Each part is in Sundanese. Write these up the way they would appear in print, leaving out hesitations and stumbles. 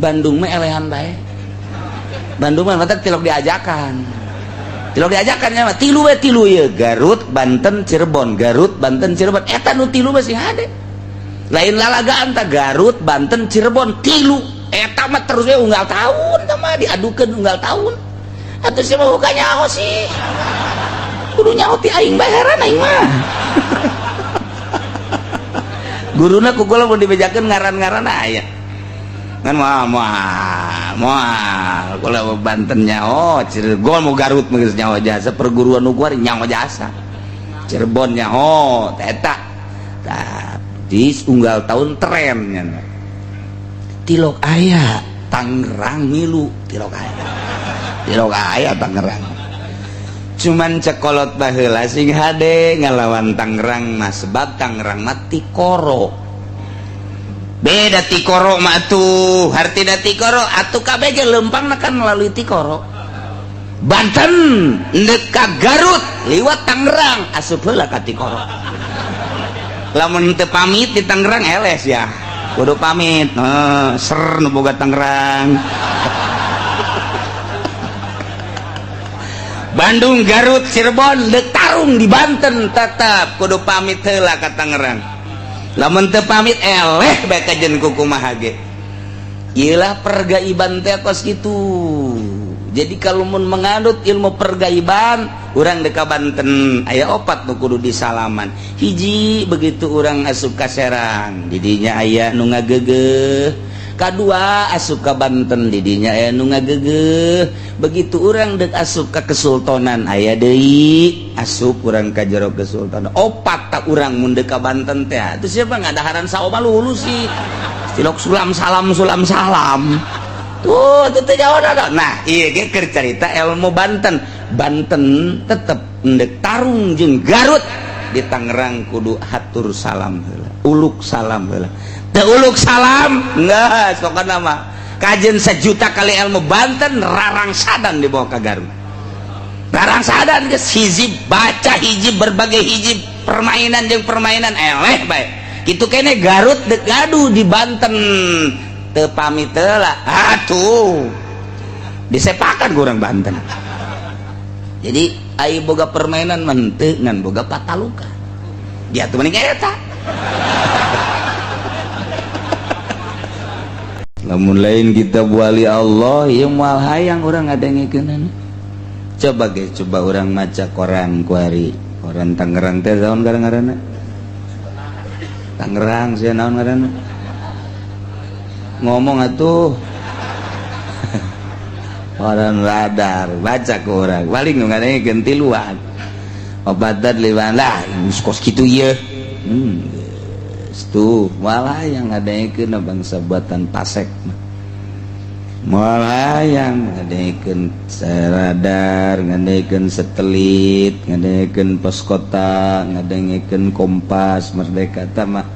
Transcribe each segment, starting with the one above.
Bandung mah elehan bae. Bandung mah matak tilok diajakan. Tilok diajakan nya mah tilu we tilu ye Garut, Banten, Cirebon, Garut, Banten, Cirebon. Eta nu tilu mah sing hade. Lain lalagaan ta Garut, Banten, Cirebon tilu. Eta mah terus we unggal tahun tah mah diadukeun unggal tahun. Atuh sia mah buka nyaho sih. Kudu nyaho ti aing bae heran aing mah. Guruna ku kula mun dibejakeun ngaran-ngaran aya. Kan moal moal moal kula Banten nyaho, Cirebon mau Garut mah geus nyaho jasa perguruan nu kuari nyaho jasa. Cirebon nyaho teh eta. Tah di unggal tahun trennya. Tilok aya Tangerang ngilu tilok aya. Tilok aya Tangerang. Cuman cekolot baheula sing hade ngalawan Tangerang mah sebab Tangerang mah tikoro. Beda tikoro mah atuh, hartina tikoro atuh kabeh ge leumpangna kan melalui tikoro. Banten neuk ka Garut liwat Tangerang asup heula ka tikoro. Lamun teu pamit di Tangerang eles ya. Kudu pamit, ser nu boga Tangerang. Bandung, Garut, Cirebon deuk tarung di Banten tetap kudu pamit heula ka Tangerang. Lamun teu pamit eleh bae kajen kukumaha ge. Ieulah pergaiban teh kos kitu. Jadi kalau mun menganut ilmu pergaiban, urang deuk ka Banten aya opat nu kudu disalaman. Hiji begitu urang asup ka Serang, didinya aya nu ngageugeuh. Kadua asup ka Banten didinya aya nu ngageugeuh. Begitu urang deuk asup ka Kesultanan aya deui asup urang ka jero Kesultanan. Opat tak urang mun deuk ka Banten teh. Atuh siapa ngadaharan saoma lulus sih. Tilok sulam salam sulam salam. Tuh itu teh jauh dah. Nah, ieu ge keur carita ilmu Banten. Banten tetep endek tarung jeung Garut di Tangerang kudu hatur salam heula. Uluk salam heula. Teu uluk salam geus pokona mah. Kajen sejuta kali ilmu Banten rarangsadan dibawa ka Garut. Rarangsadan geus hizib baca hizib berbagai hizib permainan jeung permainan eleh bae. Kitu kene Garut deuk ngadu di Banten. Teu pamit heula. Atuh. Disepakan ku urang Banten. Jadi ai boga permainan mah henteu ngan boga pataluka. Dia tuh mending eta. Lamun lain kita wali Allah ieu moal hayang urang ngadengikeunana. Coba ge coba urang maca koran kuari. Koran Tangerang teh naon ngaranna? Tangerang sia naon ngaranna? Ngomong atuh. Koran Radar baca ku urang. Paling nu ngadengikeun tiluan. Obatan liwan lah geus kos kitu ieu. Tuh malah yang ngadengikeun bangsa buatan pasek mah. Malah yang ngadengikeun radar, ngadengikeun satelit, ngadengikeun pos kota, ngadengikeun Kompas, Merdeka tah mah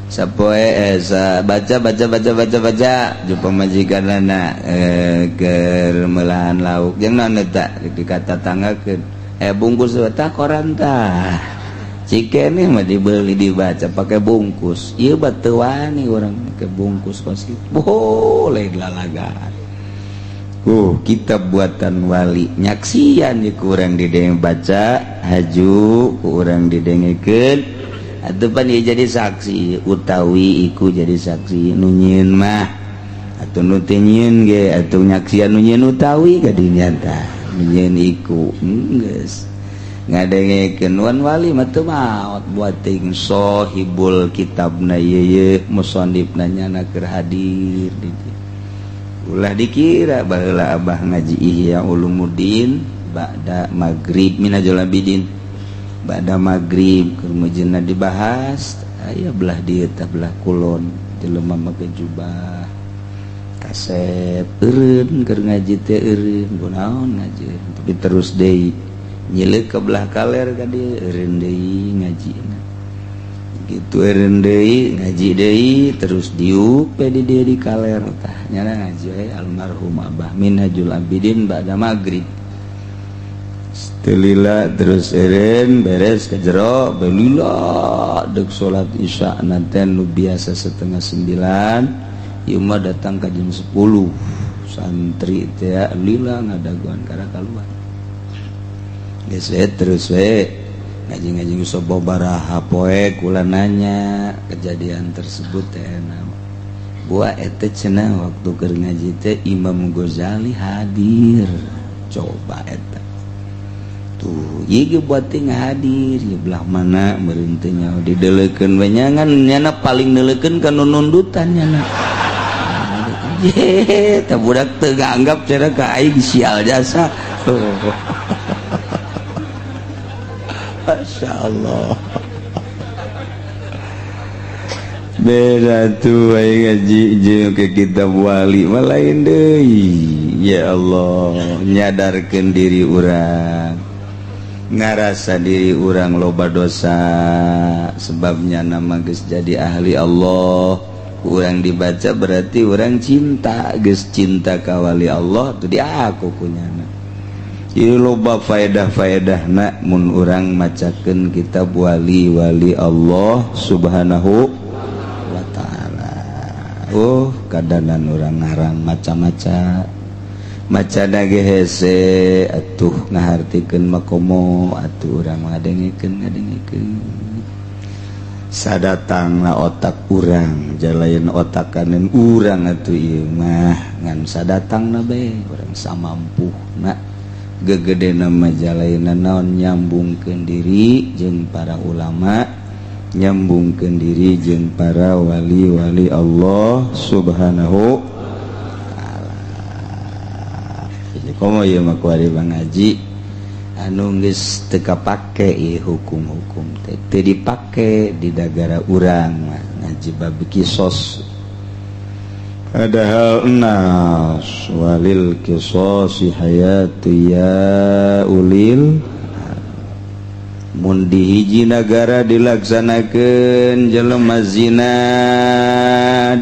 sapoe baca baca baca baca baca jumpa majikanana keur meulahan lauk jeung naon eta dikata tanggakeun bungkus tah koran tah. Cikene mah dibeli dibaca pakai bungkus. Ieu mah teu wani urang pakai bungkus kos kitu. Boleh lalagaan. Kitab buatan wali nyaksian ieu ku urang didenge baca haju ku urang didengekeun. Atuh pan ieu jadi saksi utawi iku jadi saksi nu nyieun mah. Atuh nu teu nyieun ge atuh nyaksian nu nyieun utawi kadinya tah. Nu nyieun iku geus. Ngadengekeun wan wali mah teu maot buat ting sohibul kitabna ieu musannifna nyana keur hadir di dieu. Ulah dikira baheula abah ngaji Ihya Ulumuddin ba'da maghrib minajul abidin. Ba'da maghrib keur meujeunna dibahas aya belah dieu tah belah kulon jelema make jubah kasep eureun keur ngaji teh eureun kunaon ngaji tapi terus deui nyileuk ke belah kaler ka dieu eureun deui ngajina gitu eureun deui ngaji deui terus diuk we di dieu di kaler tah nyana ngaji we almarhum Abah Minhajul Abidin ba'da maghrib Telila terus eureun beres ke jero belila deuk salat isya nanten nu biasa 8:30 Ieu mah datang ka jam 10 santri teh lila ngadagoan kana kaluar. Geus we terus we ngaji-ngaji sababaraha poe kula nanya kejadian tersebut teh buah eta cenah waktu keur ngaji teh Imam Ghazali hadir. Coba eta tuh ieu buat teh hadir ya belah mana meureun teh nya dideleukeun we nyangan nyana paling neuleukeun ka nu nundutan nyana. Ye, tah budak teu nganggap cenah ka aing sial jasa. Masya Allah. Beda tuh aing ngaji jeung ke kitab wali mah lain deui. Ya Allah, nyadarkeun diri urang. Ngarasa diri urang loba dosa sebabnya nama geus jadi ahli Allah. Urang dibaca berarti urang cinta, geus cinta ka wali Allah tuh diaku kunyana. Ieu loba faedah-faedahna mun urang macakeun kitab wali-wali Allah Subhanahu wa ta'ala. Oh, kadanan urang ngarang maca-maca. Maca ge hese atuh ngahartikeun makomo atuh urang ngadengekeun. Sadatangna otak urang jalain otak kanen urang atuh ieu mah ngan sadatangna bae urang samampuhna gegedena mah jalaina naon nyambungkeun diri jeung para ulama, nyambungkeun diri jeung para wali-wali Allah Subhanahu wa ta'ala. Jadi komo ieu mah kuari ngaji anu geus teu kapake ieu hukum-hukum teh teu dipake di dagara urang mah ngaji bab kisos. Padahal nas walil kisosi hayatu ya ulil. Mun di hiji nagara dilaksanakeun jelema zina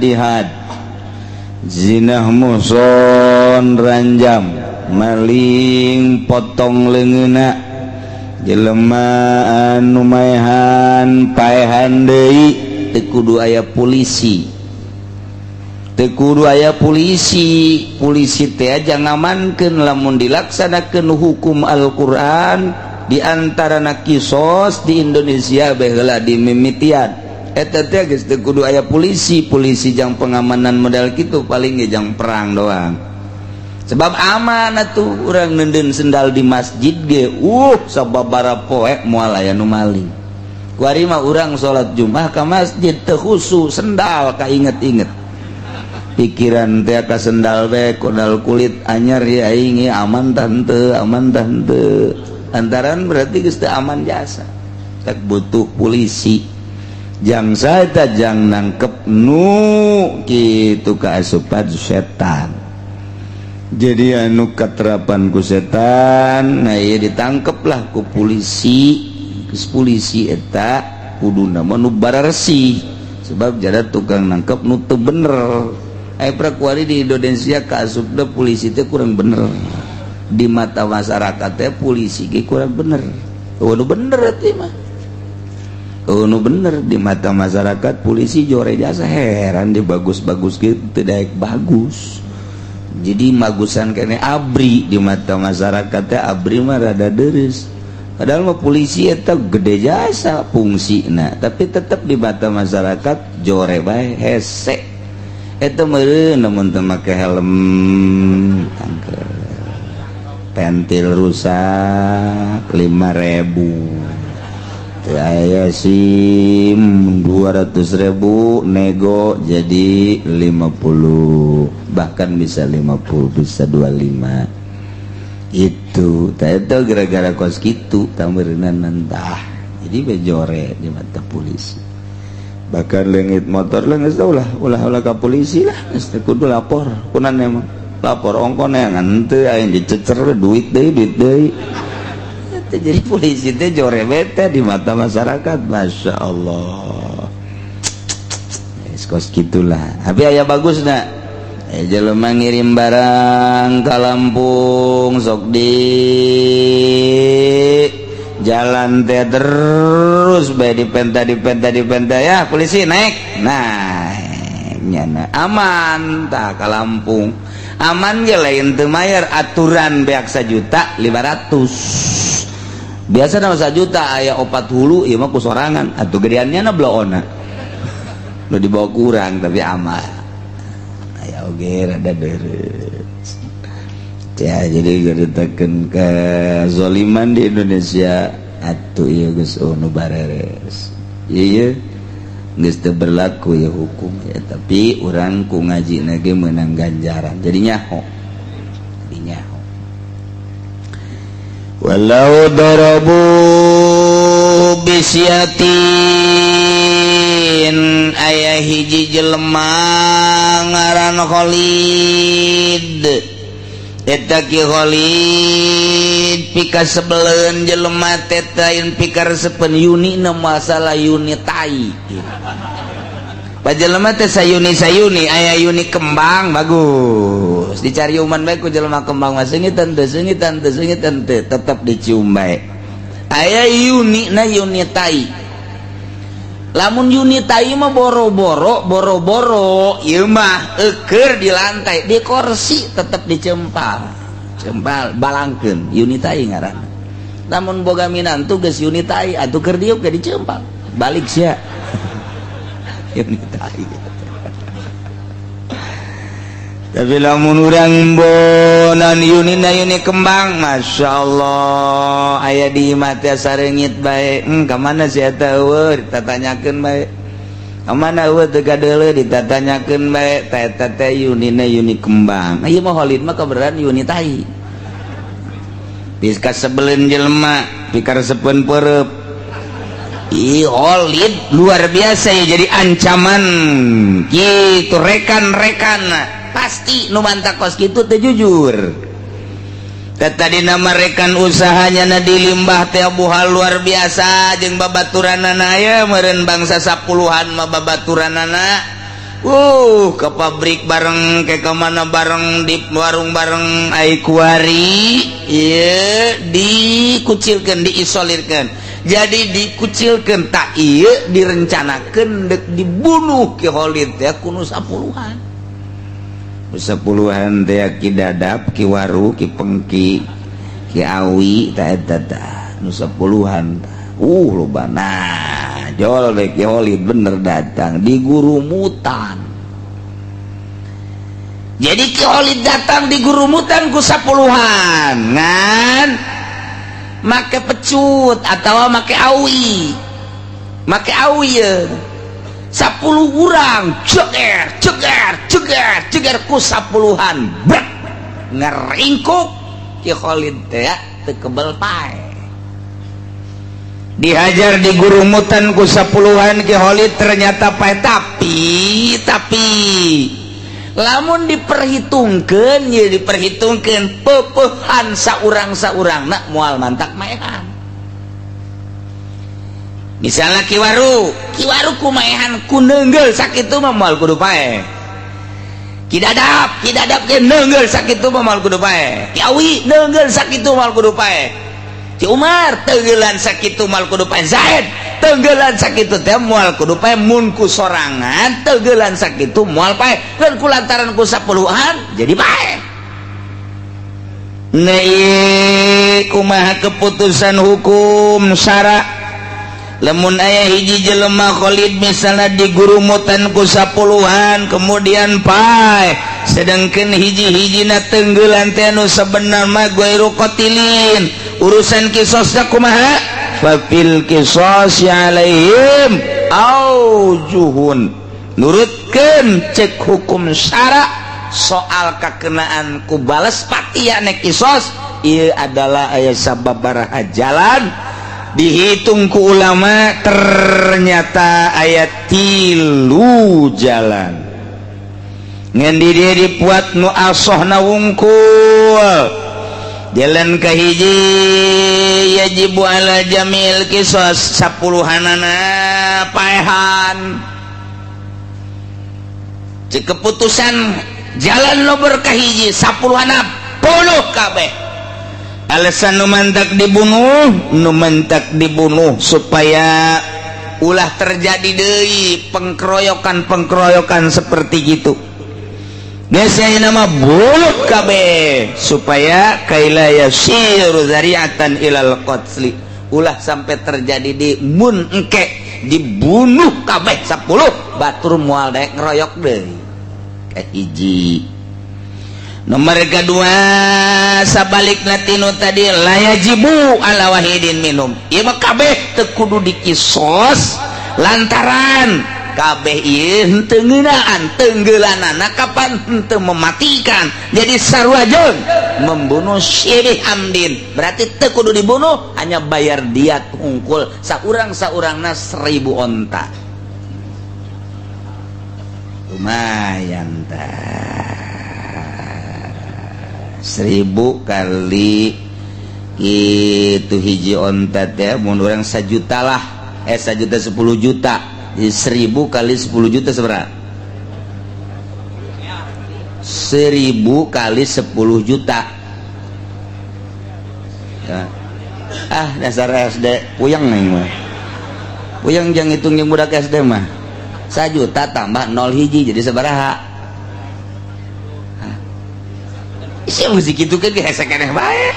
dihad, zinah muhson ranjam, maling potong leungeunna, jelema anu maehan paehan deui, teu kudu aya polisi. Teu kudu aya polisi, polisi teh aja ngamankeun lamun dilaksanakeun hukum Al-Qur'an di antara kisos di Indonesia baheula dimimitian. Eta teh geus teu kudu aya polisi, polisi jang pengamanan model kitu paling ge jang perang doang. Sebab aman atuh urang neundeun sendal di masjid ge sababaraha poe moal aya nu maling. Kuari mah urang salat Jumat ka masjid teu khusu sendal kainget-inget. Pikiran teh ka sendal bae kudal kulit anyar ya aing aman tah henteu, aman tah henteu. Antaran berarti geus teu aman jasa. Tak butuh polisi. Jang saeta jang nangkep nu kitu kaasupan setan. Jadi anu katerapan ku setan, nah ieu ditangkep lah ku polisi. Geus polisi eta kuduna mah nu bararesih sebab jada tukang nangkep nu teu bener. Aya kuari di Indonesia kaasupna polisi teh kurang bener. Di mata masyarakat teh polisi ge kurang bener. Eueuh nu bener teh mah. Eueuh nu bener di mata masyarakat polisi jore jasa heran di bagus-bagus gitu teu daek bagus. Jadi magusan kene abri di mata masyarakat teh abri mah rada deres. Padahal mah polisi eta gede jasa fungsina, tapi tetap di mata masyarakat jore bae hese. Eta meureun lamun teu make helm tangke. Pentil rusak 5.000. Teu aya SIM 200.000 nego jadi 50, bahkan bisa 50 bisa 25. Itu tah eta gara-gara kos kitu tameureunna entah. Jadi bejore di mata polisi. Bahkan leungit motor lah geus ulah ulah ulah ka polisi lah geus teu kudu lapor kunan emang lapor ongko neangan teu aya dicecer duit deui duit deui. Eta jadi polisi teh jore bete di mata masyarakat. Masya Allah. Geus kos gitulah. Tapi aya bagusna jelema ngirim barang ka Lampung sok di jalan teh terus bae dipenta dipenta dipenta ya polisi naik naik Nyana aman tah ka Lampung. Aman ge lain teu mayar, aturan beak 1 juta 500. Biasa nama 1 juta aya opat hulu, ieu mah ku sorangan atuh gedeannya na bloona. Nu dibawa kurang, tapi aman. Aya oge rada beres. Ya, jadi nyaritakeun kezoliman di Indonesia atuh ieu geus nu bareres. Ieu geus teu berlaku ya hukum ya, tapi urang ku ngaji ge meunang ganjaran. Jadi nyaho. Jadi nyaho. Walau darabu bisyatin, aya hiji jelema ngaran Khalid. Eta Ki Khalid pika sebelen jelema teh, lain pikaresepeun yuni na, masalah yuni tai. Jelema teh sayuni sayuni, aya yuni kembang bagus dicariuman bae ku jelema kembang mah, seungitan teu, seungitan teu, seungitan teu, tetep dicium bae. Aya yuni na yuni tai. Lamun yuni tai mah boro-boro boro-boro ieu mah eukeur di lantai, di kursi tetep dicempal cempal, balangkeun, yuni tai ngaranna. Lamun boga minantu geus yuni tai atuh, keur diuk ge dicempal balik sia, yuni tai. Tapi lamun urang bonan yuni na yuni kembang, Masya Allah, aya di imah teh sareungit bae, ka mana si eta eueuh ditatanyakeun bae, ka mana eueuh teu kadeuleu ditatanyakeun bae. Ta eta teh yunina yuni kembang. Ieu mah Khalid mah kabeneran yuni tai. Pikasebeleun jelema, pikaresepeun peureub. Ih, Khalid luar biasa ya, jadi ancaman gitu rekan-rekan pasti nu mantak kos kitu teh jujur. Tadi nama rekan usahanya na dilimbah teh buhal luar biasa jeung babaturanana ya meureun bangsa sapuluhan mah babaturanana, ke pabrik bareng, ke kemana bareng, di warung bareng. Ai kuari ieu dikucilkeun, diisolirkeun, jadi dikucilkeun tak ieu direncanakeun dek dibunuh Ki Khalid teh ku nu sapuluhan. Sepuluhan teh Ki Dadap, Ki Waru, Ki Pengki, Ki Awi, ta eta tah nu sepuluhan. Loba. Nah, jol deh Ki Khalid bener datang di gurumutan. Jadi Ki Khalid datang di gurumutan ku sapuluhan ngan make pecut atau make awi, make awi ya. 10 orang ceger ceger ceger ceger ku sapuluhan, brek ngeringkuk. Ki Khalid teh teu kebel pae. Dihajar di gurumutan ku sapuluhan, Ki Khalid ternyata pae. Tapi lamun diperhitungkan ya, diperhitungkan pepehan saurang saurang nak moal mantak maehan. Misalnya Ki Waru, Ki Waru ku maehan ku neunggel sakitu mah moal kudu pae. Ki Dadap, Ki Dadap ge neunggel sakitu mah moal kudu pae. Ki Awi neunggel sakitu moal kudu pae. Ki Umar teunggelan sakitu moal kudu pae. Zaid teunggelan sakitu teh moal kudu pae. Mun ku sorangan teunggelan sakitu moal pae, dan ku lantaran ku sapuluhan jadi pae. Nah, kumaha keputusan hukum syara lamun aya hiji jelema Khalid misalnya di gurumutan ku sapuluhan kemudian pae, sedangkan hiji-hijina tenggelan teh anu sebenarnya mah ghairu qatilin, urusan kisosna kumaha? Fafil qisasi alaihim aujuhun. Nurutkeun cek hukum syara soal kakenaan ku bales patia nek kisos ieu adalah aya sababaraha jalan. Dihitung ku ulama ternyata aya tilu jalan. Ngan di dia dipuat nu asohna wungkul. Jalan kahiji, yajibu ala jamil kisos, sapuluhanana paehan. Cek keputusan jalan nomor kahiji, sapuluhana bunuh kabeh. Alasan nu mantak dibunuh, nu mantak dibunuh supaya Ulah terjadi deui pengkeroyokan-pengkeroyokan seperti gitu. Geus nama bulut kabeh supaya kaila yasiru zari'atan ilal qatli. Ulah sampai terjadi di mun engke dibunuh kabeh 10 batur moal daek ngeroyok deui. Kahiji. Nomor kedua sabalikna tinu tadi la yajibu ala wahidin minum. Ieu mah kabeh teu kudu dikisos lantaran kabeh ieu henteu ngeunaan tenggelanana kapan henteu mematikan. Jadi sarua jeung membunuh syibih amdin. Berarti teu kudu dibunuh, hanya bayar diat hungkul saurang-saurangna 1000 onta. Lumayan tah. 1000 kali itu hiji onta teh mun urang 1 juta lah, 1 juta 10 juta. Jadi 1000 kali 10 juta seberapa? 1000 kali 10 juta ya. Ah dasar SD puyeng nih mah, puyeng jangan hitung yang budak SD mah. 1 juta tambah 0 hiji jadi sabaraha? Isi musik itu kan hese keneh bae.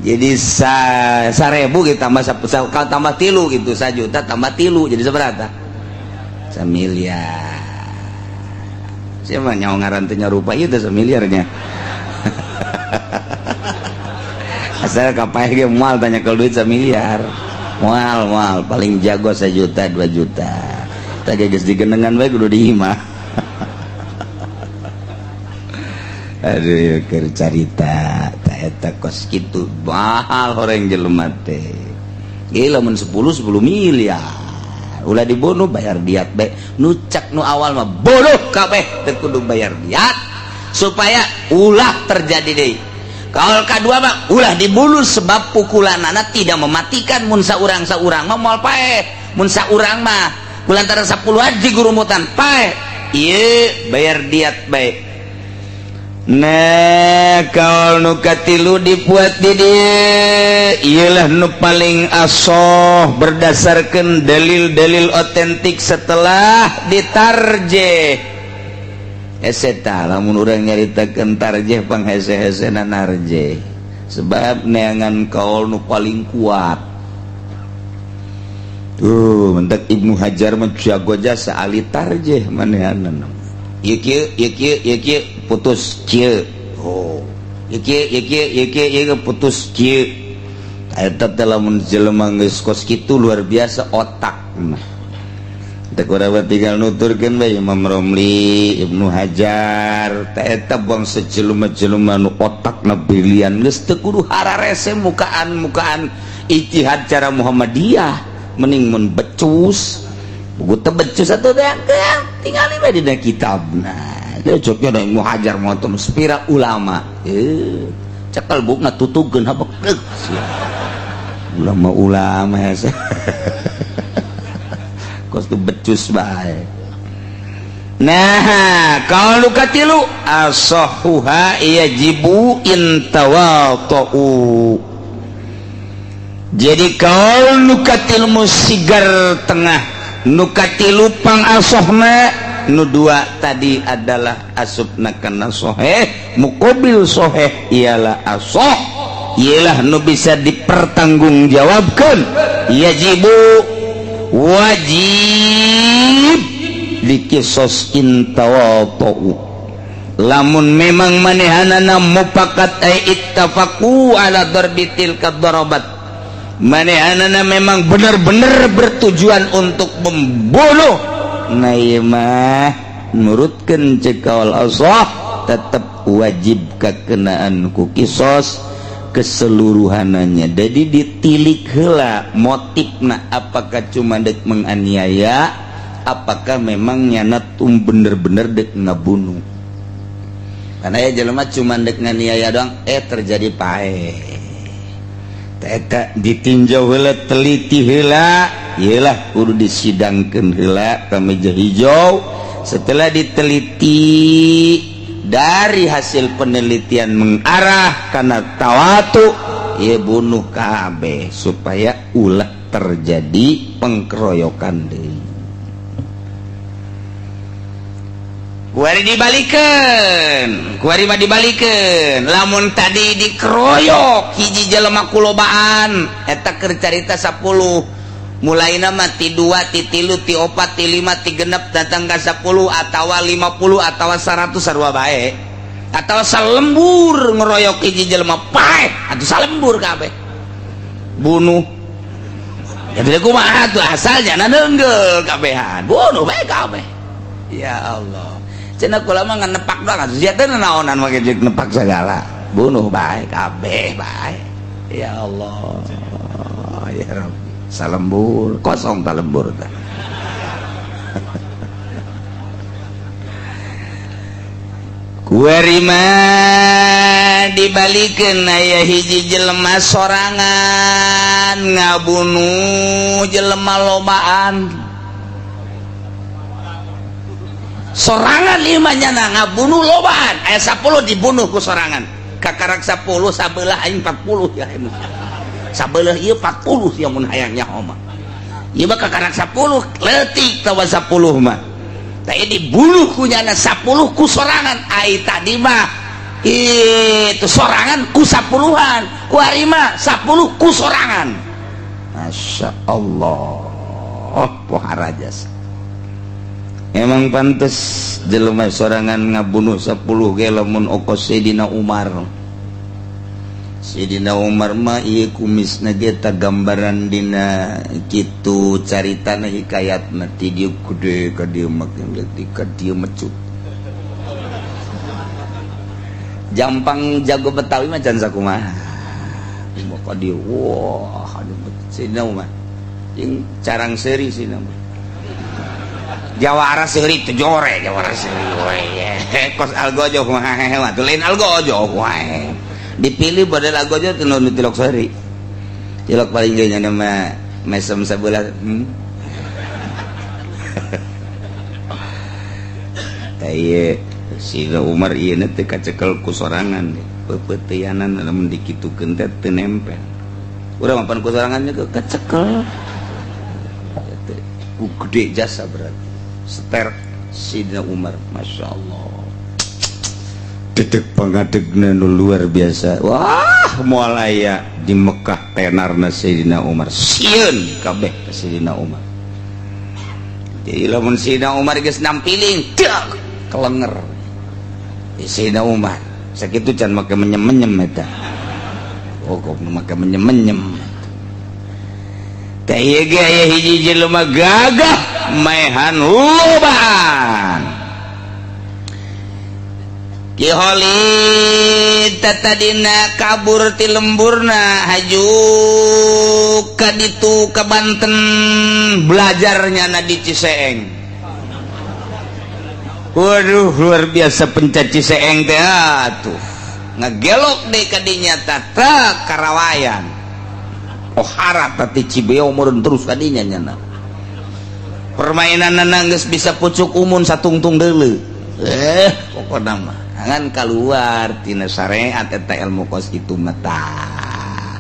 Jadi 1000 gitu tambah kalau tambah tilu gitu 1 juta tambah tilu jadi seberapa? 1 miliar. Siapa nyawa ngaran teh nyarupa ieu teh 1 miliarnya. Asal kapaeh ge moal tanya kalau duit 1 miliar. Moal moal paling jago 1 juta 2 juta. Tah geus digenengan bae kudu di imah. Aduh keur carita ta eta kos kitu mahal horeng jelema teh. Gila mun 10 miliar. Ulah dibunuh bayar diat bae. Nu cek nu awal mah bunuh kabeh teu kudu bayar diat supaya ulah terjadi deui. Kaul kadua mah ulah dibunuh sebab pukulanana tidak mematikan. Mun saurang-saurang mah moal paeh. Mun saurang mah kulantaran 10 haji gurumutan paeh. Ieu bayar diat bae. Nah kaul nu katilu dibuat di dieu ieulah nu paling asoh berdasarkan dalil-dalil otentik setelah ditarjeh. Eta lamun urang nyaritakeun tarjeh panghese-hesena narjeh sebab neangan kaul nu paling kuat. Tuh mentak Ibnu Hajar mah jago jasa ahli tarjeh manehanna. Ieu kieu ieu kieu ieu kieu putus kieu. Oh, ieu kieu ieu kieu ieu kieu ieu putus kieu. Eta teh lamun jelema geus kos kitu luar biasa otak mah. Teh urang tinggal nuturkeun bae Imam Romli, Ibnu Hajar, teh eta bangsa jelema-jelema nu otakna brilian geus teu kudu hararese mukaan-mukaan ijtihad cara Muhammadiyah, mending mun becus. Buku teu becus atuh teh tingali bae dina kitabna. Dia coknya da Ibnu Hajar motom spira ulama. Cekal bukna tutugeun habek deuk. Ulama-ulama hese. Kos tu becus bae. Nah, kalau nu katilu asahuha yajibu intawata'u. Jadi kalau nu katilu sigar tengah, nu katilu pang asohna, nu dua tadi adalah asupna kana soheh, muqabil soheh ialah asoh, ialah nu bisa dipertanggungjawabkan. Yajibu wajib dikisos intawata'u. Lamun memang manehanana mufakat ay ittafaqu ala darbitil kadarabat, manehanana memang benar-benar bertujuan untuk membunuh, nah ieu mah nurutkeun ceuk kaul asah tetep wajib kakenaan ku kisos keseluruhannya. Jadi ditilik heula motifna, apakah cuma dek menganiaya, apakah memang nyana tum bener-bener dek ngabunuh. Karena ya jelema cuma dek nganiaya doang, terjadi paeh. Eta ditinjau heula, teliti heula, iyalah kudu disidangkeun heula ka meja hijau. Setelah diteliti dari hasil penelitian mengarah karena tawatu, Ieu bunuh kabeh supaya ulah terjadi pengkeroyokan deui. Kuari dibalikeun, kuari mah dibalikeun. Lamun tadi dikeroyok hiji jelema kulobaan, eta keur carita 10. Mulaina mah ti 2, ti 3, ti 4, ti 5, ti 6 datang ka 10 atawa 50 atawa 100 sarua bae. Atawa salembur ngeroyok hiji jelema paeh, atuh salembur kabeh. Bunuh. Ya teu kumaha atuh asalnya neunggel kabehan. Bunuh bae kabeh. Ya Allah. Cenah kula mah ngan nepak doang atuh sia teh naonan make jeung nepak segala. Bunuh bae kabeh bae. Ya Allah. Ya Rabbi. Salembur kosong ta lembur teh. Kuari mah dibalikeun aya hiji jelema sorangan ngabunuh jelema lobaan. Sorangan limanya na ngabunuh lobaan aya 10 dibunuh ku sorangan kakarak 10 sabelah aing 40 ya sabelah ieu 40 ya mun hayang nyaho mah ieu mah kakarak 10 leutik tawa 10 mah tah dibunuh ku nyana 10 ku sorangan ai tadi mah itu sorangan ku 10-an ku ari mah 10 ku sorangan. Masya Allah poharajas. Emang pantes jelema sorangan ngabunuh 10 ge lamun okos Sayyidina Umar. Sayyidina Umar mah ieu kumisna ge ta gambaran dina kitu caritana hikayatna ti dieu gede ka dieu makin leutik ka dieu mecut. Jampang jago Betawi mah can sakumaha. Ka dieu wah aduh Sayyidina Umar. Jeung carang seuri Sayyidina Umar. Jawara seuri teu jore jawara seuri we kos algojo kumaha atuh lain algojo wae dipilih badal algojo teu nu tilok seuri tilok paling ge nya mah mesem sabelah tah ieu si Umar ieu teh kacekel ku sorangan peupeuteuyanan lamun dikitukeun teh teu nempel urang mah pan ku sorangan ge kacekel ku gede jasa berarti seter Sidna Umar. Masya Allah dedek pangadegna nu luar biasa. Wah moal aya di Mekah tenarna Sayyidina Umar sieun kabeh ka Sayyidina Umar. Jadi lamun Sayyidina Umar geus nampiling dak kelenger Sayyidina Umar sakitu can make menyem-menyem eta. Oh kok make menyem-menyem teh ieu ge aya hiji jelema gagah maehan lobaan. Ki Khalid tatadina kabur ti lemburna haju ka ditu ka Banten belajarnya na di Ciseeng. Waduh luar biasa pencet Ciseeng teh atuh ngegelok deui ka dinya tata karawayan. Ohara tati Cibeo meureun terus ka dinya nyana. Permainan geus bisa pucuk umun satungtung deuleu. Pokona mah ngan kaluar tina syariat eta ilmu kos kitu mah tah.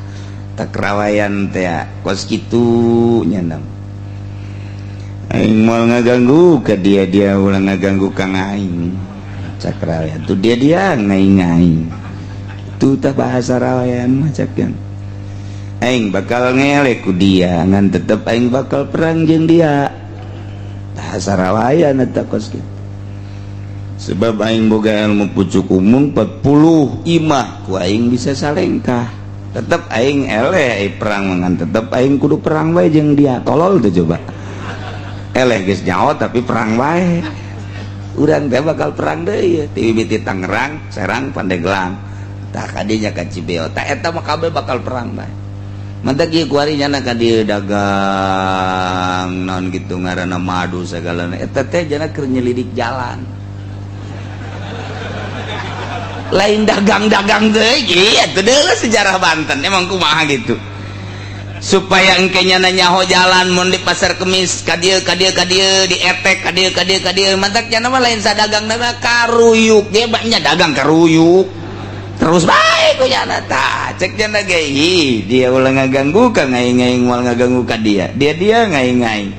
Takrawayan teh kos kitu nya. Aing moal ngaganggu ka dia, dia ulah ngaganggu ka aing. Cakrawayan tuh dia dia ngaing-ngaing. Tuh tah bahasa rawayan mah cakeun. Aing bakal ngelek ku dia ngan tetep aing bakal perang jeung dia. Bahasa rawayan eta kos kitu. Sebab aing boga ilmu pucuk umum 40 imah ku aing bisa salengkah. Tetep aing eleh perang ngan tetep aing kudu perang bae jeung dia. Tolol teh coba. Eleh geus nyaho tapi perang bae. Urang teh bakal perang deui ti mimiti Tangerang, Serang, Pandeglang. Tah kadinya ka Cibeo. Tah eta mah kabeh bakal perang bae. Mantak ieu kuari nyana ka dieu dagang naon kitu ngaranna madu sagalana. Eta teh jana keur nyelidik jalan. Lain dagang-dagang deui ieu teh deuleu sejarah Banten emang kumaha gitu. Supaya engke nyana nyaho jalan mun di pasar Kemis ka dieu ka dieu ka dieu di etek ka dieu ka dieu ka dieu. Mantak nyana mah lain sadagang mah karuyuk ge banyak dagang karuyuk. Terus bae ku nyana tah cek jana ge ih dia ulah ngaganggu ka aing, aing moal ngaganggu ka dia. Dia dia ngaing aing.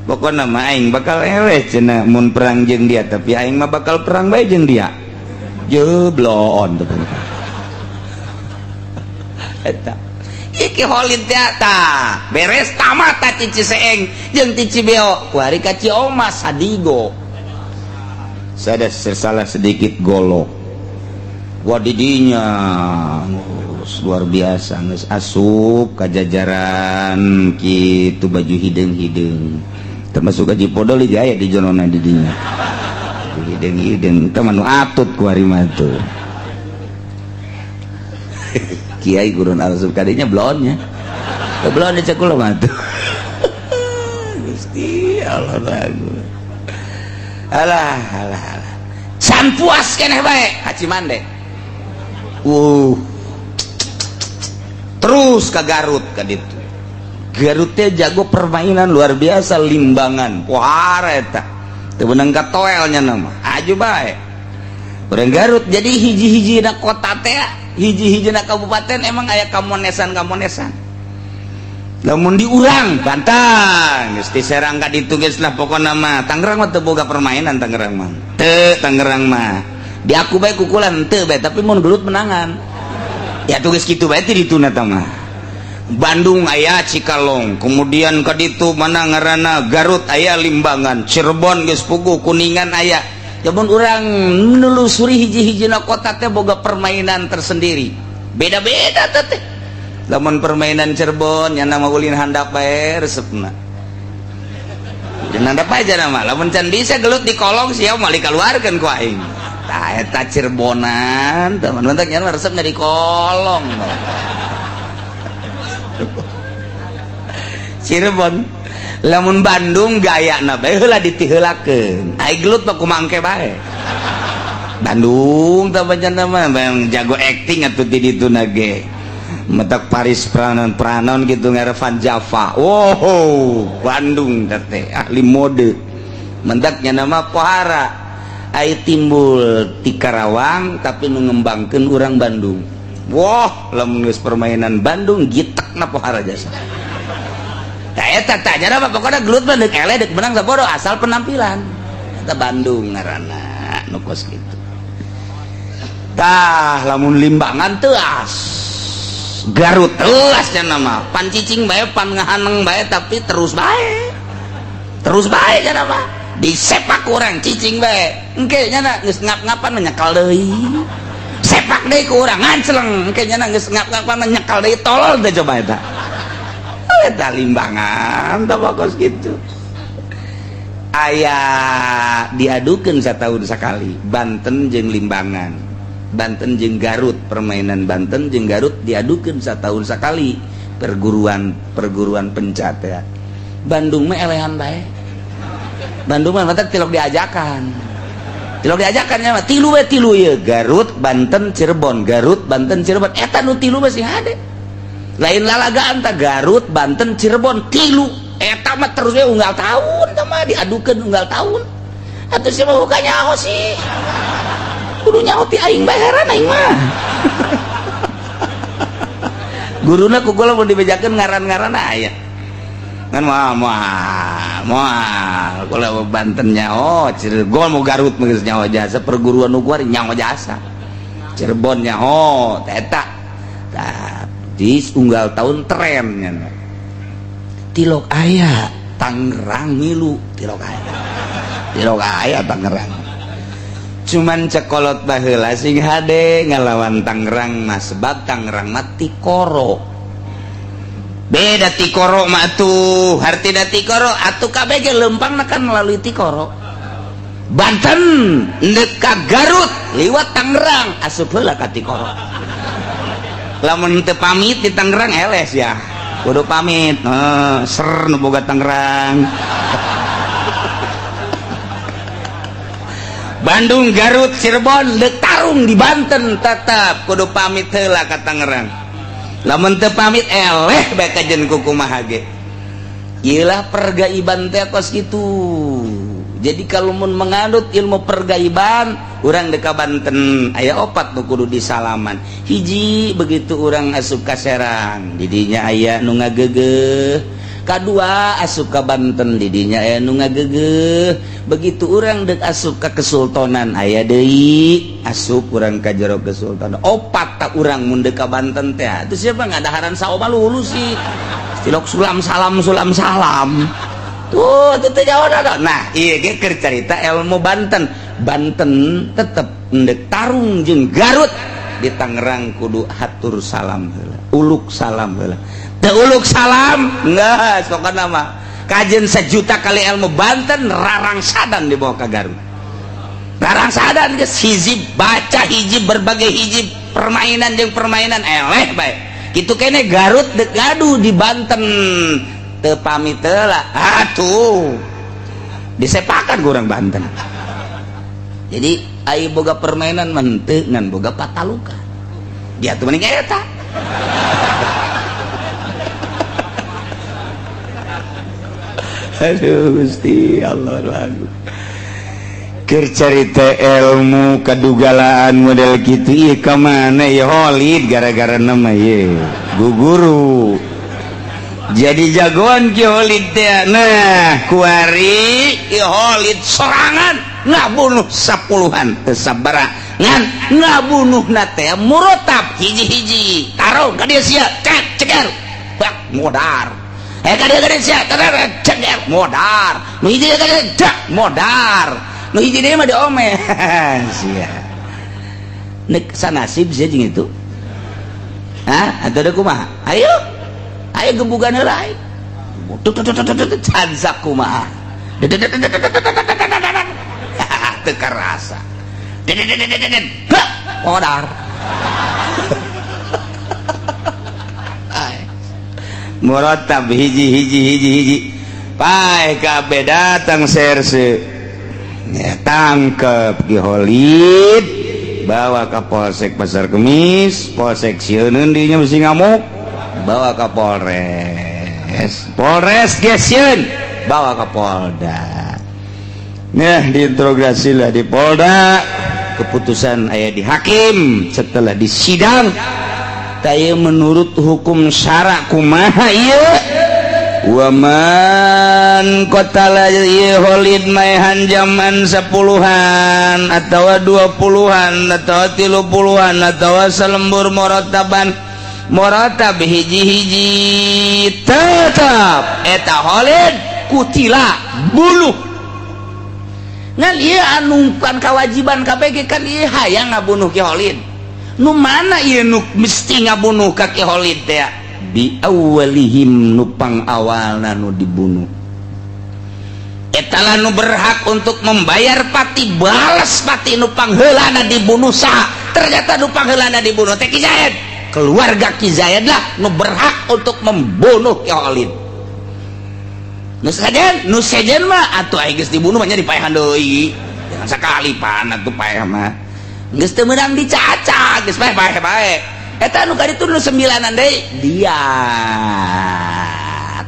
Pokona mah aing bakal eleh cenah mun perang jeung dia, tapi aing mah bakal perang bae jeung dia. Jeblon teh. Eta iki Holid teh tah beres tamat tah ti Ciseeng jeung ti Cibeo kuari ka Ciomas Sadigo. Sada salah sedikit golok. Wah didinya luar biasa geus asup ka jajaran kitu baju hideung-hideung. Termasuk ka Cipodol aya di jonona didinya. Hideung-hideung teh mah nu atut kuari mah tuh. Kiai gurun asup kadinya blonnya. Blon di cekul mah tuh. Gusti Allah bagus. Alah alah alah. Can puas keneh bae ka Cimande. Terus ke Garut ka ditu. Garut teh jago permainan luar biasa limbangan. Pohara eta. Teu beunang ka toelnya nama. Aju bae. Urang Garut jadi hiji-hiji na kota teh, hiji-hiji na kabupaten emang aya kamonesan-kamonesan. Lamun di urang Banten geus diserang ka ditu geus lah pokona mah. Tangerang mah teu boga permainan Tangerang mah. Teu Tangerang mah. Di aku bae kukulan teu bae tapi mun gelut menangan. Ya tugas kitu bae ti dituna tah mah. Bandung aya Cikalong, kemudian ka ditu mana ngaranna Garut aya Limbangan, Cirebon geus puguh, Kuningan aya. Jamun urang menelusuri hiji-hijina kota teh boga permainan tersendiri. Beda-beda teh teh. Lamun permainan Cirebon nya nama ulin handap bae resepna. Jangan handap aja nama. Lamun can bisa gelut di kolong sia moal dikaluarkeun ku aing. Tah eta Cirebonan, teman-teman nya resepna di kolong. Cirebon lamun Bandung gayana bae heula ditiheulakeun. Ai gelut mah kumangke bae. Bandung tah pancen mah jago acting atuh ti dituna ge. Metak Paris pranon-pranon gitu ngarevan Java. Wow, Bandung teh ahli mode. Mentaknya nama pohara. Ai timbul ti Karawang tapi nu ngembangkeun urang Bandung. Wah, lamun geus permainan Bandung gitekna pohara jasa. Tah eta tah nya mah pokona gelut mah deuk eleh deuk menang sabodo asal penampilan. Eta Bandung ngaranna nu kos kitu. Tah lamun Limbangan teuas. Garut teuas nya nama. Pan cicing bae pan ngahaneng bae tapi terus bae. Terus bae nya nama. Disepak urang cicing bae. Engke nya geus ngap-ngapan nyekal deui. Sepak deui ku urang nganceleng. Engke nya geus ngap-ngapan nyekal deui tolol teh coba eta. Eta Limbangan tah kos kitu. Aya diadukeun satahun sakali Banten jeung Limbangan, Banten jeung Garut, permainan Banten jeung Garut diadukeun satahun sakali perguruan pencat ya. Bandung mah elehan bae. Bandung mah matak tilok diajakan. Tilok diajakan nya mah tilu we tilu ye Garut, Banten, Cirebon, Garut, Banten, Cirebon. Eta nu tilu mah sing hade. Lain lalagaan tah Garut, Banten, Cirebon tilu. Eta mah terus we unggal tahun tah mah diadukeun unggal tahun. Atuh sia mah buka nyaho sih. Kudu nyaho ti aing bae heran aing mah. Guruna ku kula mun dibejakeun ngaran-ngaran aya. Ngan moal moal moal kula Banten nyaho, Cirebon mau Garut mah geus nyaho jasa perguruan nu kuari nyaho jasa. Cirebon nyaho teh eta. Tah di unggal tahun trennya. Tilok aya Tangerang milu tilok aya. Tilok aya Tangerang. Cuman cekolot baheula sing hade ngalawan Tangerang mah sebab Tangerang mah tikoro. Beda tikoro mah atuh, hartina tikoro atuh kabeh ge leumpangna kan melalui tikoro. Banten neuk ka Garut liwat Tangerang asup heula ka tikoro. Lamun teu pamit di Tangerang eles ya. Kudu pamit, ser nu boga Tangerang. Bandung, Garut, Cirebon deuk tarung di Banten tetap kudu pamit heula ka Tangerang. Lamun teu pamit eleh bae kajen ku kumaha ge. Ieulah pergaiban teh kos kitu. Jadi kalau mun menganut ilmu pergaiban Urang deka Banten aya opat nu kudu disalaman. Hiji, begitu urang asup ka Serang, didinya aya nu ngagegeh. Kadua, asup ka Banten, didinya aya nu ngagegeh. Begitu urang dek asup ka Kesultanan, aya deui. Asup urang ka jero Kesultanan, opat tak urang mun deuk ka Banten teh. Itu siapa ngadaharan saoma lulus sih, tilok sulam salam sulam salam tuh itu teh jauh. Nah, iya ge keur carita ilmu Banten. Banten tetep ndek tarung jeung Garut di Tangerang kudu hatur salam heula, uluk salam heula. Teu uluk salam enggak, pokokna mah kajen sejuta kali ilmu Banten rarangsadan dibawa ke Garut, rarangsadan geus hizib baca hizib, berbagai hizib, permainan jeung permainan eleh bae. Kitu kene Garut dek gaduh di Banten, teu pamit heula atuh disepakan kurang Banten. Jadi ayo boga permainan mente ngan boga pataluka dia tuh mending eta. Aduh Gusti Allah, lagu keur carita ilmu kadugalaan model kitu ieu ka mana ya Holid gara-gara nama ye guguru jadi jagoan Ki Holid teh. Nah, kuari Ki Holid sorangan ngabunuh sepuluhan teu sabara, ngan ngabunuhna teh murotab hiji-hiji. Taruh ka dieu sia, cek ceker bak modar. Eh, ka dieu, ka dieu sia, ceker modar. Nu hiji ka dieu, cek modar. Nu hiji deui mah diome sia. Nek sanasib sia jeung itu. Hah, atau ada kumaha? Ayo, ayo gebugan heula aing. Tut tut tut tut cansak kumaha. Teu karasa. Modar. Muratab hiji hiji hiji hiji. Pae kabeh datang serse. Ya, tangkep Ki Holid, bawa ke Polsek Pasar Kemis, Polsek sieun dinya mesti ngamuk, bawa ke Polres, Polres gesieun, bawa ke Polda. Nah, diinterogasi lah di Polda, keputusan aya di hakim. Setelah disidang taya menurut hukum syara kumaha ieu? Waman qatala ieu Holid maehan zaman 10-an atau 20-an atau 30-an atau selembur morotaban morotab hiji-hiji, tetap eta Holid kutila bunuh. Ngan ieu anu kan kewajiban KPG kan ieu hayang ngabunuh Ki Holid. Nu mana ieu nu mesti ngabunuh ka Ki Holid teh? Bi awalihim, nupang awalna nu dibunuh eta lah nu berhak untuk membayar pati, balas pati. Nupang heulana dibunuh saha? Ternyata nupang heulana dibunuh teh Ki Zaid. Keluarga Ki Zaid lah nu berhak untuk membunuh Ki Holid. Nu sejen, nu sejen mah atuh ai geus dibunuh mah nya dipaehan deui, jangan sakali pan atuh paeh mah geus teu meunang dicaca, geus paeh paeh bae. Eta nu kaditu nu sembilanan deui dia.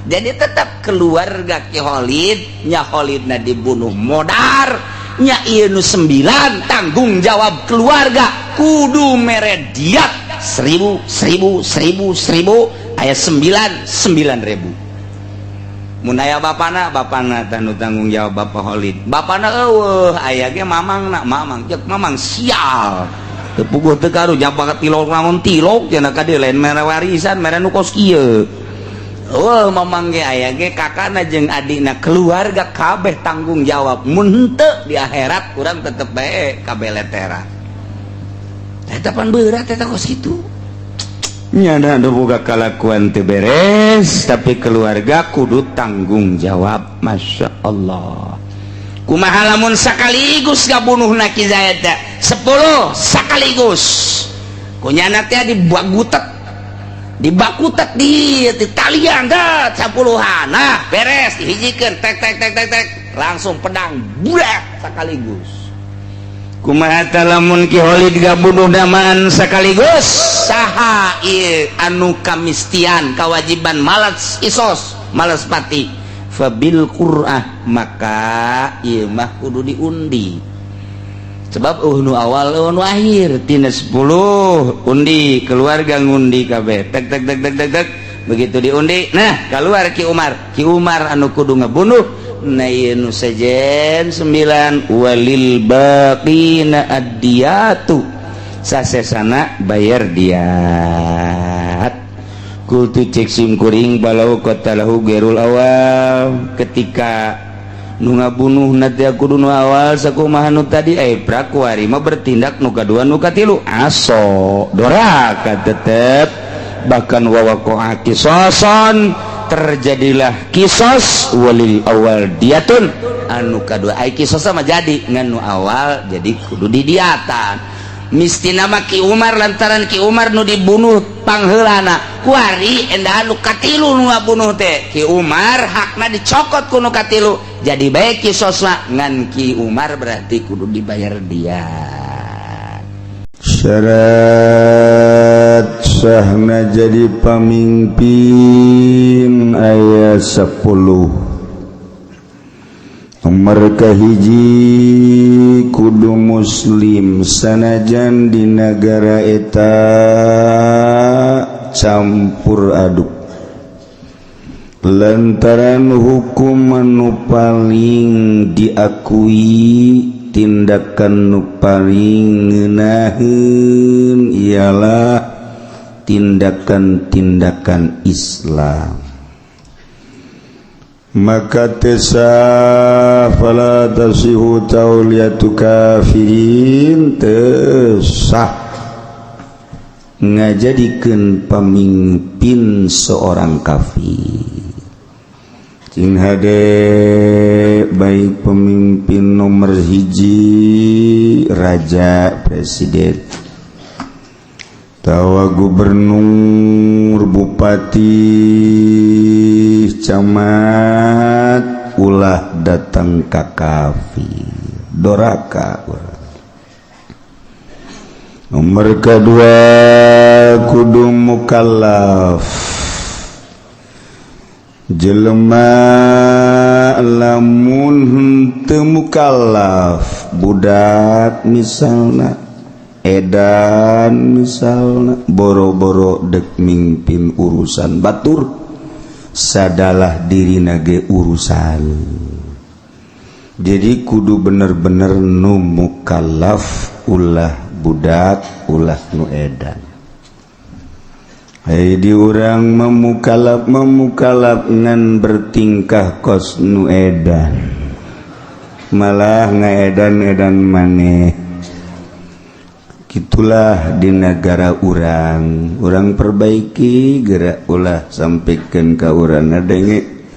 Jadi tetap keluarga Ki Holid nya, Holidna dibunuh modar nya, ieu nu sembilan tanggung jawab keluarga kudu mere diat 1000 1000 1000 1000, aya 9 9000. Mun aya bapana, bapana tanu tanggung jawab Bapak Holid. Bapana eueuh, aya ge mamangna, mamang ceuk mamang sial teu puguh teu karu jaba tilok naon tilok cenah ka dieu, lain mere warisan, mere nu kos kieu. Eueuh mamang ge, aya ge kakana jeung adikna, keluarga kabeh tanggung jawab. Mun henteu di akhirat urang tetep bae kabeh letera. Eta pan berat eta kos kitu. Nyana anu boga kalakuan teu beres, tapi keluarga kudu tanggung jawab. Masya Allah. Kumaha lamun sekaligus ngabunuhna Ki Zaid teh 10 sekaligus? Kunyana teh dibagutek, dibakutek di talian dah 10-an. Nah, beres dihijikeun tek tek tek tek tek, langsung pedang budak sekaligus. Kumaha tah lamun Ki Holid ngabunuh damaan sekaligus? Saha ieu anu kamistian kewajiban malas isos, malas pati? Fabil qur'ah, maka ieu mah kudu diundi. Sebab nu awal, nu akhir, tina 10 undi, keluarga ngundi kabeh, tek tek tek tek tek tek. Begitu diundi, nah, keluar Ki Umar. Ki Umar anu kudu ngebunuh. Nah, ieu nu sejen 9, walil baqina addiyatu, sasesana bayar diat. Qultu, cek sim kuring, walau qatalahu ghairul awal, ketika nu ngabunuh nanti kudu nu awal, sakumaha nu tadi, eh, prakuari mah bertindak nu kadua, nu katilu, aso doraka tetep. Bahkan wawaqa'a qisason, terjadilah kisos, walil awal diatun, anu kadua ai kisos sama jadi ngan nu awal jadi kudu didiatan. Misti nama Ki Umar, lantaran Ki Umar nu dibunuh pangheulana kuari, endah nu katilu nu ngabunuh teh Ki Umar, hakna dicokot ku nu katilu, jadi baik kisosna, ngan Ki Umar berarti kudu dibayar dia. Syarat sahna jadi pamimpin aya 10. Nomor kahiji, kudu muslim sanajan di negara eta campur aduk, lantaran hukum nu paling diakui, tindakan nu paling ngeunaheun ialah tindakan-tindakan Islam, maka tesa fala tasihu tauliyatu kafirin, tesah ngajadikeun pemimpin seorang kafir. Cing hade, baik pemimpin nomor hiji, raja, presiden, tawa gubernur, bupati, camat, ulah datang ka kafir, doraka. Nomor kedua, kudu mukallaf. Jelema lamun henteu mukallaf, budak misalna, edan misalna, boro-boro dek mimpin urusan batur, sadalah diri nage urusan. Jadi kudu bener-bener nu mukallaf, ulah budak, ulah nu edan. Hei, di urang memukalaf memukalaf ngan bertingkah kos nu edan, malah ngaedan-edan maneh. Gitulah di negara urang. Urang perbaiki gerak, ulah sampaikan ke urang ngadenge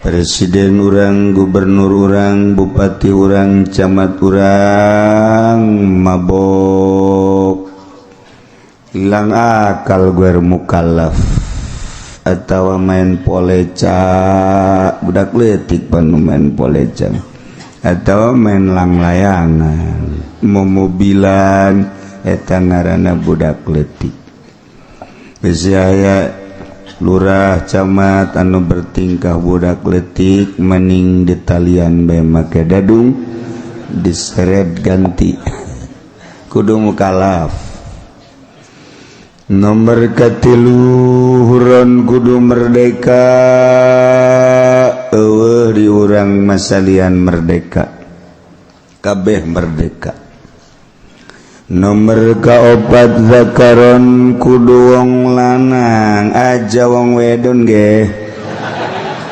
presiden urang, gubernur urang, bupati urang, camat urang mabok, hilang akal, ghair mukallaf, atau main poleca, budak letik pan main poleca, atau main langlayangan, momobilan, eta ngaranna budak letik. Bisi aya lurah, camat anu bertingkah budak letik, mending ditalian bae make dadung, diseret ganti. Kudu mukalaf. Nomor katilu, hurron, kudu merdeka. Eueuh di urang masalian merdeka, kabeh merdeka. Nomor kaopat, zakaron, kudu wong lanang aja, wong wedon ge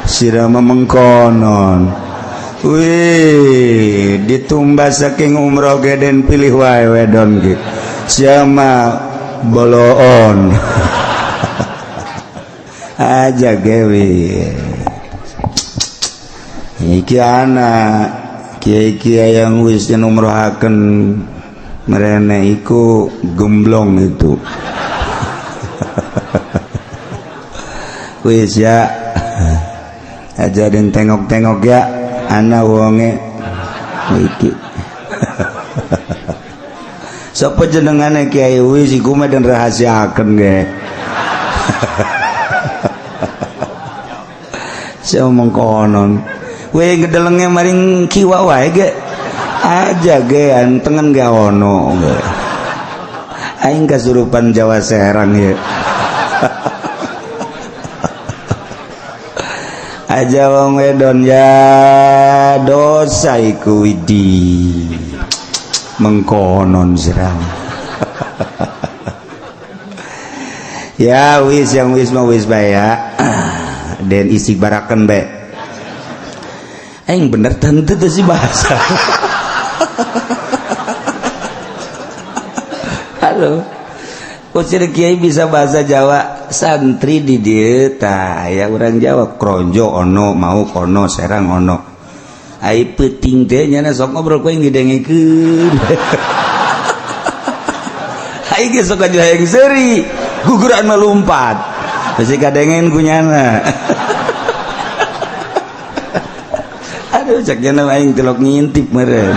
sirama mengkonon. Wih, ditumbas saking umroh ge den pilih wae wedon ge, siapa boloon aja gewi. Iki anak kiai-kiai yang wis umrohaken merene iku gemblong itu. Wis ya, ajarin tengok-tengok ya, ana wonge iki. Sapa jenengane, Kiai? Wis, iku mah den rahasiaken ge. Saya ngomong konon. Weh, ngedelenge maring kiwa wae ge. Aja ge antengan ge ono ge. Aing kasurupan Jawa Serang ya. Aja wong wedon ya dosa iku widi. Mengkonon serang. Ya wis yang wis mau wis bae ya. Den isi baraken bae. Aing bener tentu tuh sih bahasa. Halo. Kusir kiai bisa bahasa Jawa, santri di dieu tah aya urang Jawa Kronjo ono, mau kono, Serang ono. Ai peuting teh nyana sok ngobrol ku yang didengekeun. Ai ge sok aja hayang seuri, guguran melompat. Bisi kadengen ku nyana. Aduh cek nyana aing tilok ngintip meureun.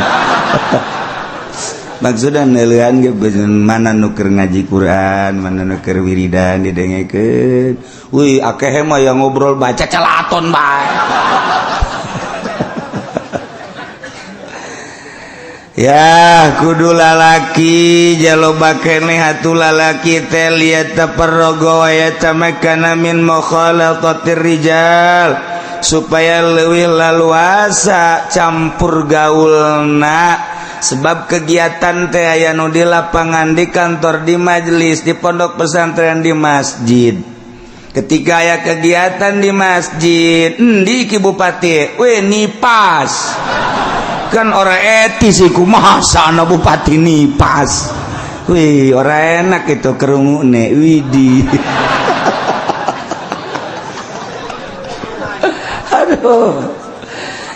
Maksudna neuleuan ge mana nu keur ngaji Quran, mana nu keur wiridan didengekeun. Wih, akeh mah yang ngobrol baca celaton bae. Ya kudu lalaki jaloba keneh atuh lalaki teh liat taparrogo wa yatamakkana min mukhalatatir rijal supaya leuwih laluasa campur gaulna. Sebab kegiatan teh aya nu di lapangan, di kantor, di majelis, di pondok pesantren, di masjid. Ketika aya kegiatan di masjid, endi ki bupati? We nipas. Kan ora etis iku, masa ana bupati nipas. Wih, ora enak itu kerungune, widih. Aduh.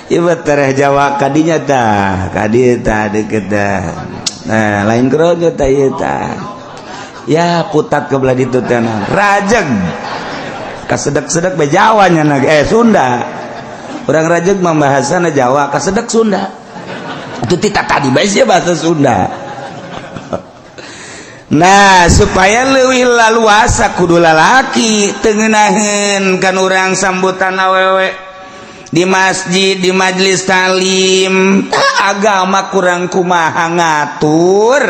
Ieu tereh Jawa kadinya tah, kadi tah deket tah. Nah, lain kerojo tah ieu tah. Ya putat ke belah ditu teh Rajeg. Kasedek-sedek be Jawa nya Sunda. Urang Rajeg mah bahasana Jawa, kasedek Sunda. Itu tita tadi bae sia bahasa Sunda. Nah, supaya leuwih laluasa kudu lalaki teu ngeunaheun kan urang sambutan awewe di masjid, di majelis talim, agama kurang kumaha ngatur,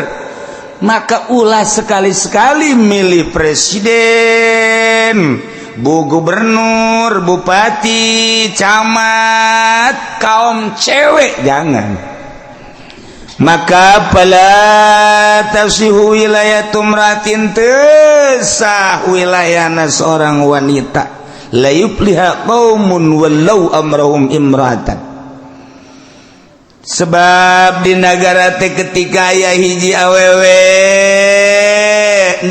maka ulah sekali-sekali milih presiden, bu gubernur, bupati, camat, kaum cewek jangan. Maka fala tasihu wilayatu imratin, tesah wilayahna seorang wanita. La yufliha qaumun wallau amrahum imratan. Sebab di nagara teh ketika aya hiji awewe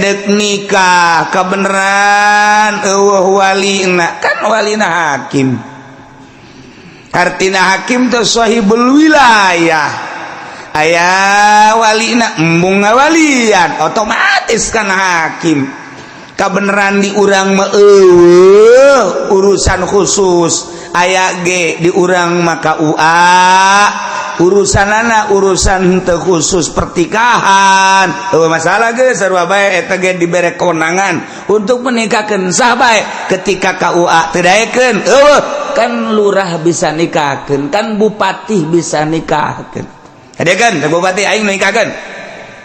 deuk nikah kabeneran eueuh walina, kan walina hakim. Artina hakim teh sahibul wilayah. Aya walina embung ngawalian otomatis kan hakim. Kabeneran di urang mah eueuh urusan khusus aya ge di urang maka UA urusanana urusan teu khusus pertikahan eueuh masalah ge sarua bae eta ge dibere kewenangan untuk menikahkeun sah bae ketika KUA teu daekeun eueuh kan lurah bisa nikahkeun kan bupati bisa nikahkeun hadekeun bupati aing nikahkeun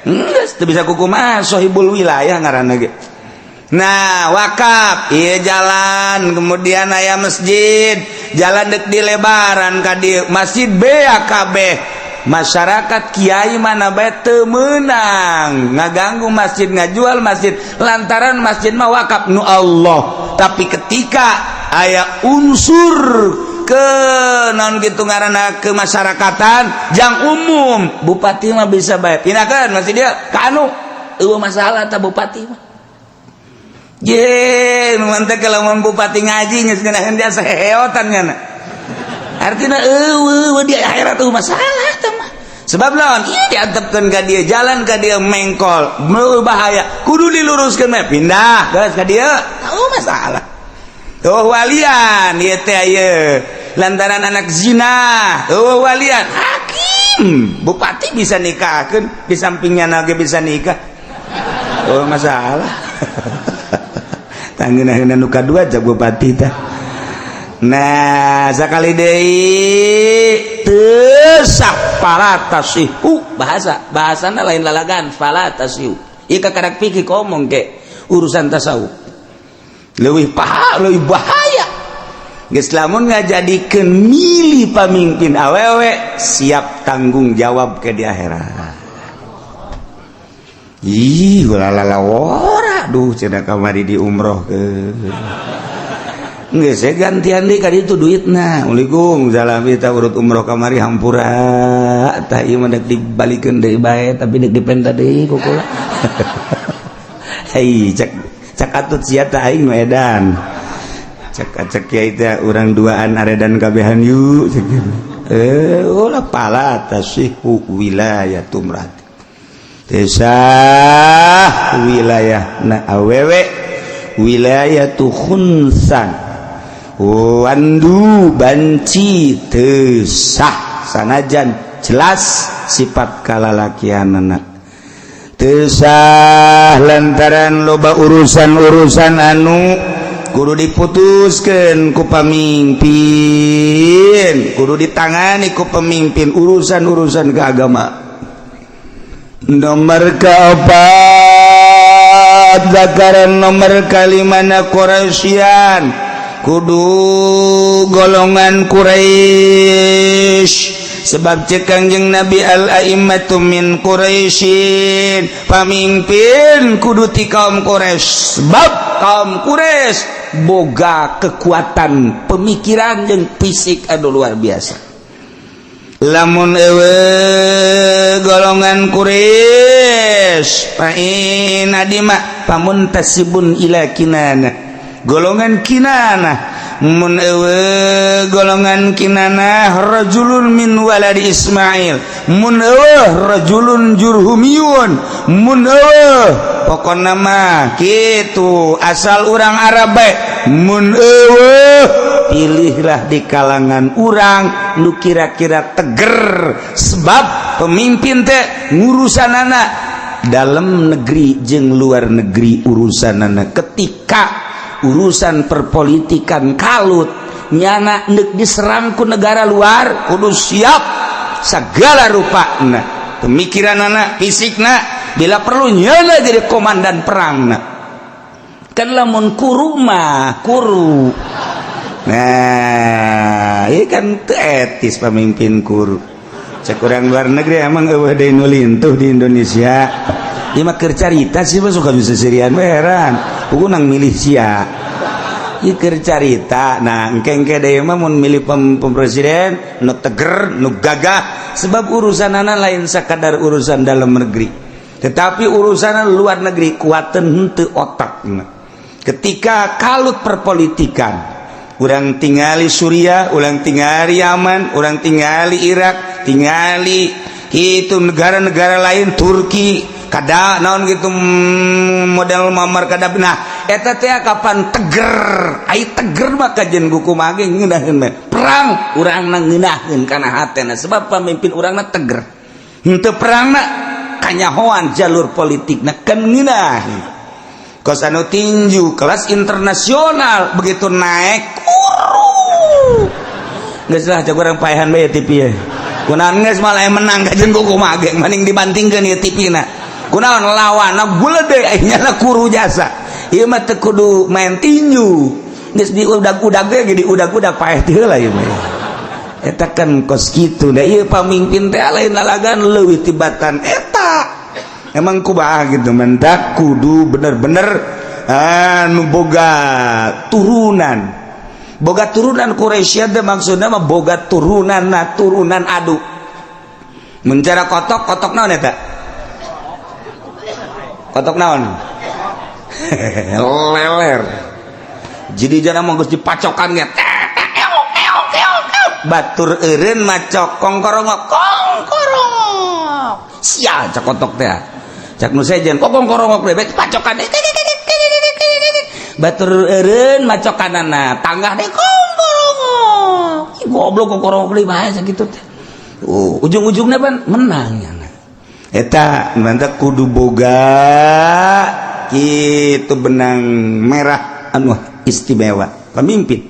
geus teu bisa kukumaha sahibul wilayah ngaranna ge. Nah wakaf iya jalan kemudian aya masjid jalan dek di lebaran ka dieu masjid BAKB masyarakat kiai mana bae teu meunang ngaganggu masjid ngajual masjid lantaran masjid mah wakaf nu Allah. Tapi ketika aya unsur ke non gitu ngaranna kemasyarakatan jang umum bupati mah bisa bae pindahkeun masjid dia ka anu eueuh masalah ta bupati mah. Ye, nu teh lamun bupati ngaji geus ngeunaheun dia saheotan nya. Artina eueuh di akhirat eueuh masalah teh mah. Sebab lawan ieu diantepkeun ka dieu jalan ka dieu mengkol, berbahaya, kudu diluruskeun mah pindah geus ka dieu, eueuh masalah. Tuh walian ieu teh ieu lantaran anak zina, eueuh walian hakim, bupati bisa nikahkeun, di sampingnya nage bisa nikah. Oh masalah. Tanggeuna nu kadua jak bupati tah. Nah, sakali deui teu Teu sah, fala tasihhu. Bahasa bahasana lain lalagan, fala tasihhu. Ieu kakarak fikih ngomong ke urusan tasawuf leuwih paha, leuwih bahaya. Geus, lamun ngajadikeun milih pamimpin awewe, siap tanggung jawab ke di akhirat. Ih, lalala, duh, cenah kamari di umroh ke. Geus, saya gantian deui ka ditu duitna. Assalamualaikum, salam, kita urut umroh kamari, hampura. Tah, ieu mah dek dibalikeun deui bae, tapi dek dipenta deui ku kula. Hei, cek cek atut sia tah, aing mah edan. Cek cek kiai teh, urang duaan aredan kabehan yuk, cek gitu. Eh, ulah, fala tasihhu wilayatu imra'ati. Teu sah wilayah na awewe, wilayatu khunsan, wandu banci teu sah, sanajan jelas sifat kalalakianana teu sah, lantaran loba urusan-urusan anu kudu diputuskan ku pamimpin, kudu ditangani ku pemimpin, urusan-urusan keagamaan. Nomor keempat, zakaran nomor kalimana Quraisyan, kudu golongan Quraisy, sebab cek Kangjeng Nabi, al a'immatu min Quraisyin, pamimpin kudu ti kaum Quraisy, sebab kaum Quraisy boga kekuatan pemikiran jeung fisik anu luar biasa. Lamun euweuh golongan Quraisy, fa in adima famuntasibun ila Kinana, golongan Kinana. Mun euweuh golongan Kinana, rajulun min waladi Ismail. Mun euweuh, rajulun jurhumiyun. Mun euweuh, pokona mah kitu, asal urang Arab bae. Mun euweuh, pilihlah di kalangan urang nu kira-kira teger, sebab pemimpin teh ngurusan anak dalam negeri jeung luar negeri urusan anak. Ketika urusan perpolitikan kalut, nyana nek diserang ku negara luar, kudu siap segala rupa nah pemikiran anak, fisik nah, bila perlu nyana jadi komandan perang. Nah kan lamun kuru mah kuru. Nah, ini kan teu etis pemimpin kuru. Cek urang luar negeri, emang euweuh deui nu lintuh di Indonesia? Ieu mah keur carita sih mah, suka bisa sirian we, heran. Puguh nang milih sia. Ieu keur carita. Nah, engke-engke deui mah mun milih pem presiden nu teger, nu gagah, sebab urusanana lain sakadar urusan dalam negeri, tetapi urusan luar negeri, kuaten henteu otakna. Ketika kalut perpolitikan, urang tingali Suriah, urang tingali Yaman, urang tingali Irak, tingali itu negara-negara lain, Turki, kada naon gitu, model Muammar Gaddafi. Nah, eta teh kapan teger? Ai teger mah kajen kumaha ge ngeunaheun perang, urang ngeunaheun kana hatena, sebab pemimpin urangna teger. Henteu perangna kanyahoan jalur politikna, kan ngeunaheun. Kos anu tinju kelas internasional begitu naik kuru. Geus lah, cek urang paehan bae TV ye. Kunaon geus malah menang kajen kumaha ge mending dibantingkeun ieu TV na. Kunaon lawanna gulede, nya kuru jasa. Ieu mah teu kudu main tinju. Geus diudag-udag ge, diudag-udag paeh teh heula ieu mah. Eta kan kos kitu da ieu pamimpin teh lain lalagan, leuwih tibatan eta. Emang kumaha gitu, mentak kudu bener-bener anu boga turunan, boga turunan Quraisy teh, maksudna mah boga turunan. Nah, turunan adu mencara kotok, kotok naon eta, kotok naon, leler. Jadi jangan mau geus dipacokan ge, batur eureun macok kongkorongok kongkorongok, sia cak kotok teh, cak nu sejen kok kongkorongok bebek pacokan, batur eureun macokanana tanggah deh kongkorongok. Ih, goblok, kongkorongok deui bae sakitu teh. Ujung-ujungnya pan menang ya. Eta mantap, kudu boga kitu benang merah anu istimewa pemimpin.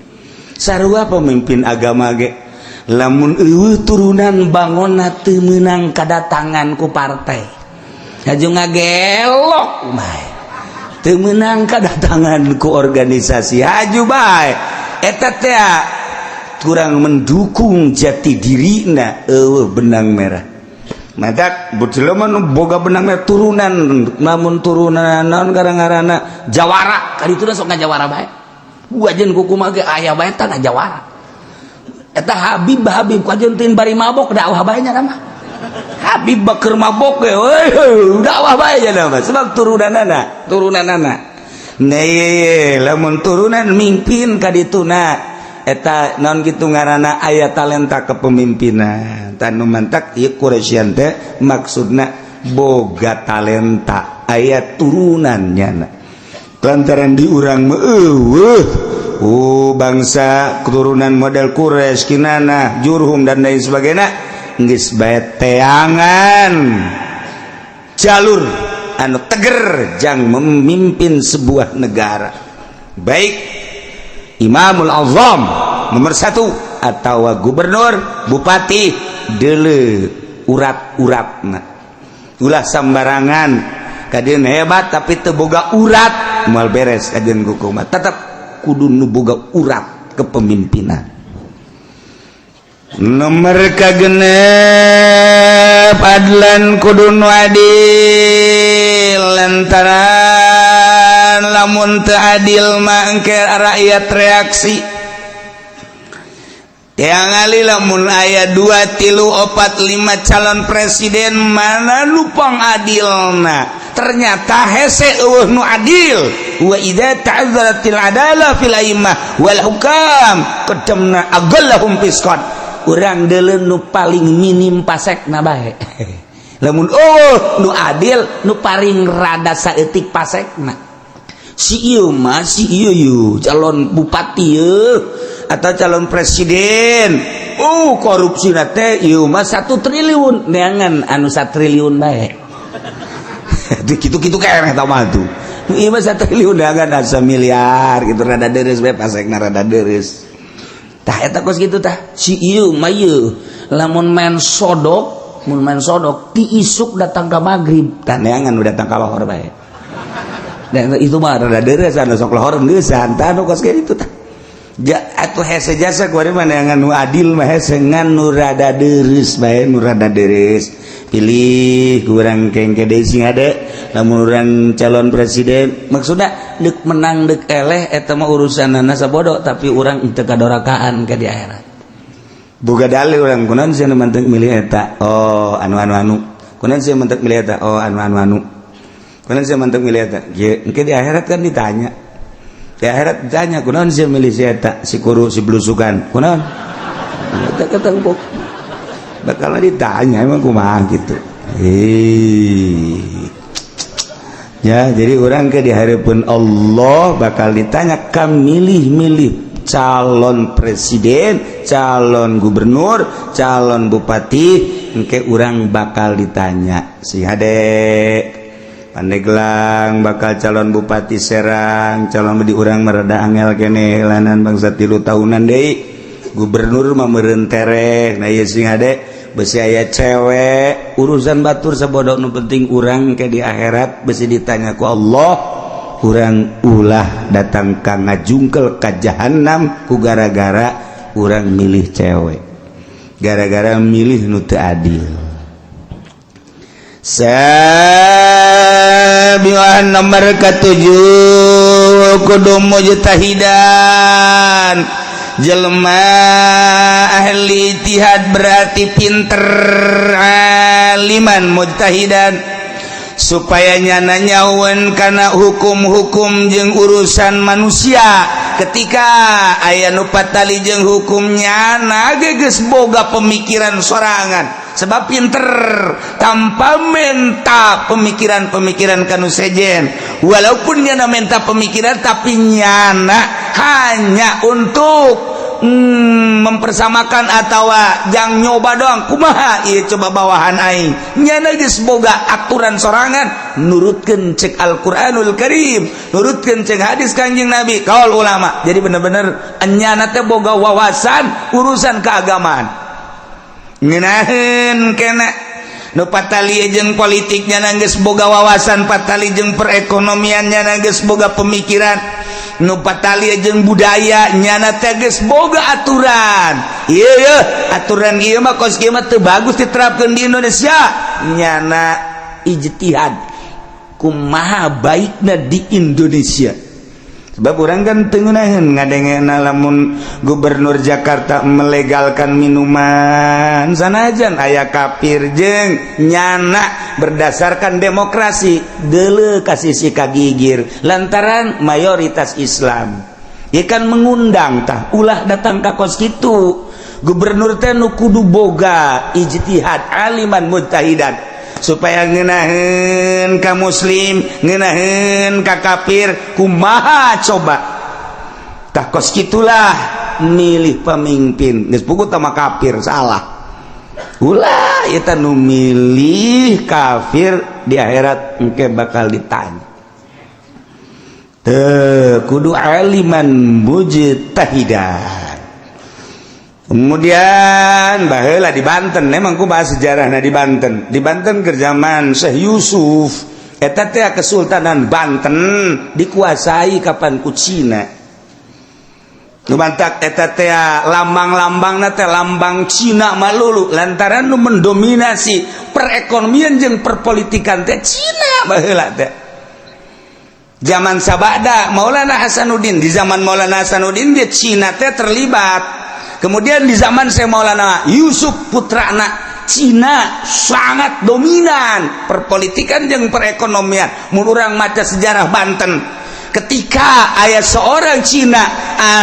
Sarua pemimpin agama ge. Lamun euweuh turunan, bangonna teu meunang kadatangan ku partai, haju ngagelok bae. Teu meunang kadatangan ku organisasi, haju bae. Eta teh kurang mendukung jati dirina, euweuh benang merah. Matak jelema nu boga benang merah turunan, namun turunan naon gara-garana jawara kali itu sok ngajawara bae. Wajan kuku mah ge aya bae tah ngajawara. Eta Habib Habib kajeun teuing bari mabok dakwah bae nya mah. Habib baker mabok ge dakwah bae nya mah, sebab turunanana turunanana. Nah, lamun turunan mimpin ka dituna, eta non gitu ngaranna aya talenta kepemimpinan. Tanu mantak ieu Quraisyan teh maksudna boga talenta, aya turunannya. Lantaran di urang euweuh, oh, bangsa keturunan model Quraisy, Kinana, Jurhum, dan lain sebagainya, geus bae teangan jalur anu teger jang memimpin sebuah negara, baik Imamul Azam nomor 1 atau gubernur, bupati. Dele urat-uratna, ulah sambarangan kajeun hebat tapi teu boga urat, moal beres kajeun kumaha. Tetap kudu nu boga urat kepemimpinan. Nomor kagenep, adlan, kudu nu adil, lantaran lamun teu adil mah engke rakyat reaksi. Yang ali lamun aya 2, 3, 4, 5 calon presiden, mana lupang adilna? Ternyata hese, euweuh nu adil. Wa idza ta'azzaratil adalah fil a'immah wal hukam qadamna aqallahum fisqan. Urang deuleu nu paling minim pasekna bae. Lamun oh nu adil, nu paling rada saeutik pasekna. Si ieu mah, si ieu yu calon bupati ye atau calon presiden, oh, korupsi teh ieu mah 1 triliun, neangan anu 1 triliun bae. Gitu-gitu kayak eta mah tuh, ieu mah 1 triliun, neangan asa miliar gitu, rada deres bae pasekna, rada deres. Tah, eta kos gitu. Tah, si ieu mah ieu lamun main sodok, mun main sodok ti isuk datang ke maghrib, tah neangan nu datang ka lohor bae. Dan itu mah rada deres, anu sok lohor geusan. Tah, nu kos kitu tah. Ja, atuh hese jasa kuari mah neangan nu adil mah hese, ngan nu rada deres bae, nu rada deres pilih kurang kengke deui. Sing ade lamun urang calon presiden, maksudna deuk menang deuk eleh eta mah urusanana sabodo, tapi urang teu kadorakaan ke di akhirat. Boga dalil urang, kunaon sia nu mantep milih eta? Oh, anu anu anu. Kunaon sia mantep milih eta? Oh, anu anu anu. Kunaon sia mantep milih eta? Kieu. Engke di akhirat kan ditanya, di akhirat ditanya, kunaon sia milih si eta, si kuru, si blusukan, kunaon? Eta ketempuk bakal ditanya, emang kumaha gitu. Eh. Ya, jadi orang ke di hadapan Allah bakal ditanya kam milih-milih calon presiden, calon gubernur, calon bupati, engke urang bakal ditanya. Si hade Pandeglang bakal calon bupati Serang, calon di urang mereda angel kene lanan bangsa 3 tahunan deui. Gubernur mah meureun tereh. Nah, ieu sing hade besi aya cewek, urusan batur sabodo, nu penting urang ke di akhirat besi ditanya ku Allah, urang ulah datang ka ngajungkel ka jahanam ku gara-gara urang milih cewek, gara-gara milih nu teu adil. Sabian, nomor ketujuh, kudu mujtahidan, jelema ahli ijtihad, berarti pinter, aliman mujtahidan, supaya nyana nyawan karena hukum-hukum jeung urusan manusia. Ketika aya nu patali jeung hukum, nyana geus boga pemikiran sorangan sebab pinter, tanpa menta pemikiran-pemikiran kanu sejen. Walaupun nyana menta pemikiran, tapi nyana hanya untuk mempersamakan atau jang nyoba doang, kumaha ieu coba bawahan aing. Nyana geus boga aturan sorangan, nurutkeun cek Al-Qur'anul Karim, nurutkeun cek hadis Kanjeng Nabi, kaul ulama. Jadi bener-bener nyana teh boga wawasan urusan keagamaan. Ngeunaheun kena nu patali jeung politiknya geus boga wawasan, patali jeung perekonomiannya geus boga pemikiran, nu patali jeung budaya nyana teh geus boga aturan. Ieu ye aturan ieu mah kos kieu mah teu bagus diterapkeun di Indonesia. Nyana ijtihad kumaha baikna di Indonesia, sebab urang kan teu ngeunaheun ngadengena lamun gubernur Jakarta melegalkan minuman, sanajan aya kafir jeung nyana berdasarkan demokrasi deuleu ka sisi kagigir lantaran mayoritas Islam. Ieu kan mengundang tah, ulah datang ka kos kitu. Gubernur teh nu kudu boga ijtihad, aliman mujtahidan, supaya ngeunaheun ka muslim, ngeunaheun ka kafir, kumaha coba. Tah, kos kitulah milih pemimpin. Geus puguh tama kafir salah, ulah eta nu milih kafir, di akhirat engke bakal ditanya. Teu kudu aliman mujtahidan. Kemudian baheula di Banten, memang ku bahas sejarahna di Banten. Di Banten ke zaman Syekh Yusuf eta teh Kesultanan Banten dikuasai kapan ku Cina. Nu mantak eta teh lambang-lambangna teh lambang Cina malulu, lantaran nu mendominasi perekonomian jeung perpolitikan teh Cina baheula teh. Zaman sabada Maulana Hasanuddin, di zaman Maulana Hasanuddin dia Cina teh terlibat. Kemudian di zaman saya Maulana Yusuf putrana, Cina sangat dominan perpolitikan jeung perekonomian. Mun urang maca sejarah Banten, ketika aya seorang Cina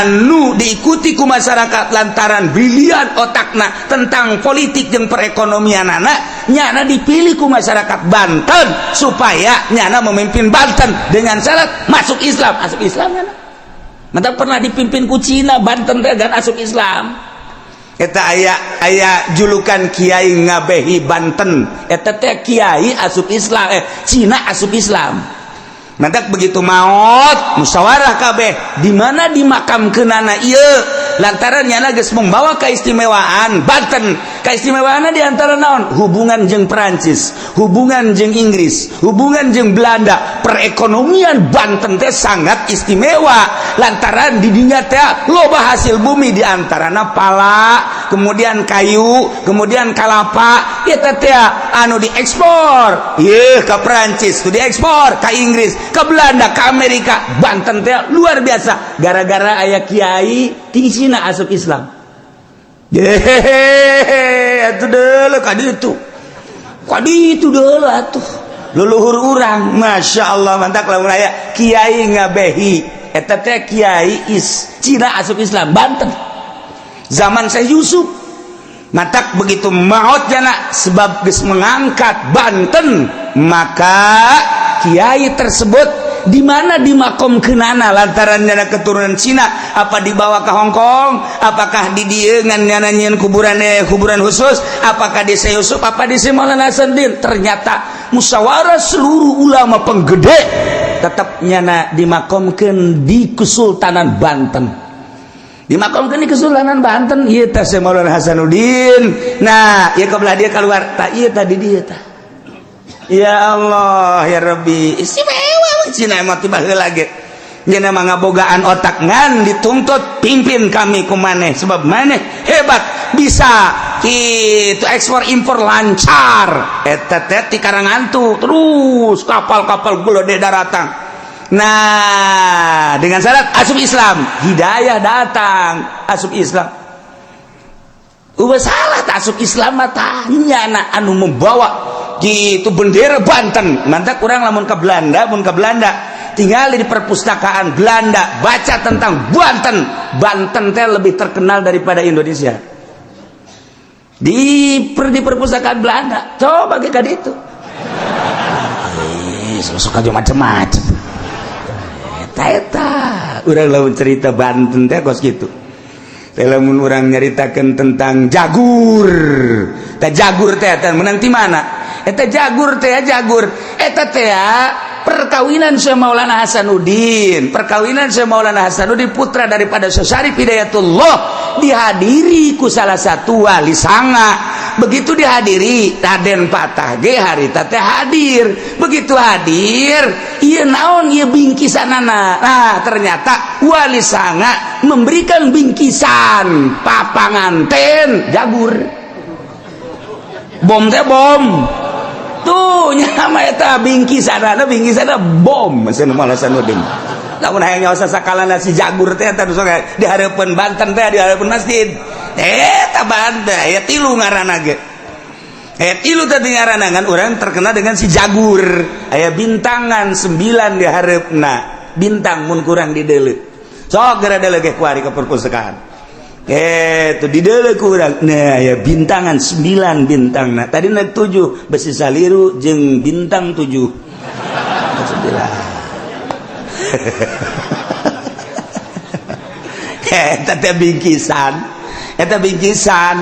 anu diikuti ku masyarakat lantaran brilian otakna tentang politik jeung perekonomian, anak nyana dipilih ku masyarakat Banten supaya nyana memimpin Banten dengan syarat masuk Islam. Masuk Islam nyana. Mantap, pernah dipimpin ku Cina Banten teh dan asup Islam. Eta aya aya julukan Kiai Ngabehi Banten. Eta teh Kiai asup Islam, Cina asup Islam. Mantak begitu maut, musyawarah kabeh di mana dimakamkeunana ieu, lantaran nyana geus membawa keistimewaan Banten. Keistimewaan di antara naon? Hubungan jeung Perancis, hubungan jeung Inggris, hubungan jeung Belanda. Perekonomian Banten teh sangat istimewa lantaran di dinya teh loba hasil bumi, di antarana pala, kemudian kayu, kemudian kalapa. Eta teh anu diekspor ieu ke Perancis, diekspor ke Inggris, ke Belanda, ke Amerika. Banten teh luar biasa gara-gara aya kiai ti Cina asup Islam. Hehehe, atuh deuleu ka ditu. Ka ditu deuleu atuh. Leluhur urang, Masya Allah, mantap lamun aya kiai Ngabehi. Eta teh kiai is Cina asup Islam Banten. Zaman Syekh Yusuf. Matak begitu maut jana sebab geus mengangkat Banten, maka kiai tersebut di mana dimakomkeunana, lantaran nyana keturunan Cina, apa dibawa ke Hong Kong, apakah di dieu ngan nyana nyieun kuburan, kuburan khusus, apakah di Syekh Yusuf, apa di Syekh Maulana Hasanuddin. Ternyata musyawarah seluruh ulama penggede, tetap nyana dimakomkeun di Kesultanan Banten, dimakomkeun di Kesultanan Banten. Ieu teh Syekh Maulana Hasanuddin. Nah, ieu kebelah dia keluar tak, ieu tadi dia tah. Ya Allah ya Rabbi, istimewa Cina emang tiba heula ge. Nya mah ngabogaan otak, ngan dituntut pimpin kami ku maneh sebab maneh hebat, bisa itu ekspor impor lancar. Eta teh ti Karangantu terus kapal-kapal gede datang. Nah, dengan syarat asup Islam, hidayah datang, asup Islam. Udah salah tak asup Islam mah tanya anak anu membawa gitu bendera Banten. Mantap, kurang lamun ke Belanda, mun ke Belanda tinggal di perpustakaan Belanda, baca tentang Banten. Banten teh lebih terkenal daripada Indonesia di perpustakaan Belanda. Coba ke itu, sok aja macem-macem. Eta eta urang lamun cerita Banten teh kos gitu. Lamun urang nyaritakeun tentang jagur, tah jagur teh teh menang ti mana? Eta jagur teh, jagur eta teh perkawinan Syekh Maulana Hasanuddin, perkawinan Syekh Maulana Hasanuddin, putra daripada Syekh Syarif Hidayatullah, dihadiri ku salah satu wali sanga. Begitu dihadiri, Raden Patah ge harita teh hadir. Begitu hadir, ieu naon ieu bingkisanana? Nah, ternyata wali sanga memberikan bingkisan papanganten jagur, bom teh, bom tuh nyama eta bingkisanana, bingkisanana bom. Syekh Maulana Hasanuddin lamun hayang nyaho sakalana si jagur teh, eta sok di hareupeun Banten teh, di hareupeun masjid eta Banten aya tilu ngaranna ge, aya tilu tadi ngaranna. Ngan urang terkenal dengan si jagur, aya bintangan 9 di hareupna, bintang mun kurang di deuleu. Sok geura deuleu ge kuari ke perpustakaan itu di deuleu kurang. Nah, ya bintangan 9 bintang. Nah, tadi naik 7, besi saliru jeung bintang 7, 9. Eta teh bingkisan, eta bingkisan.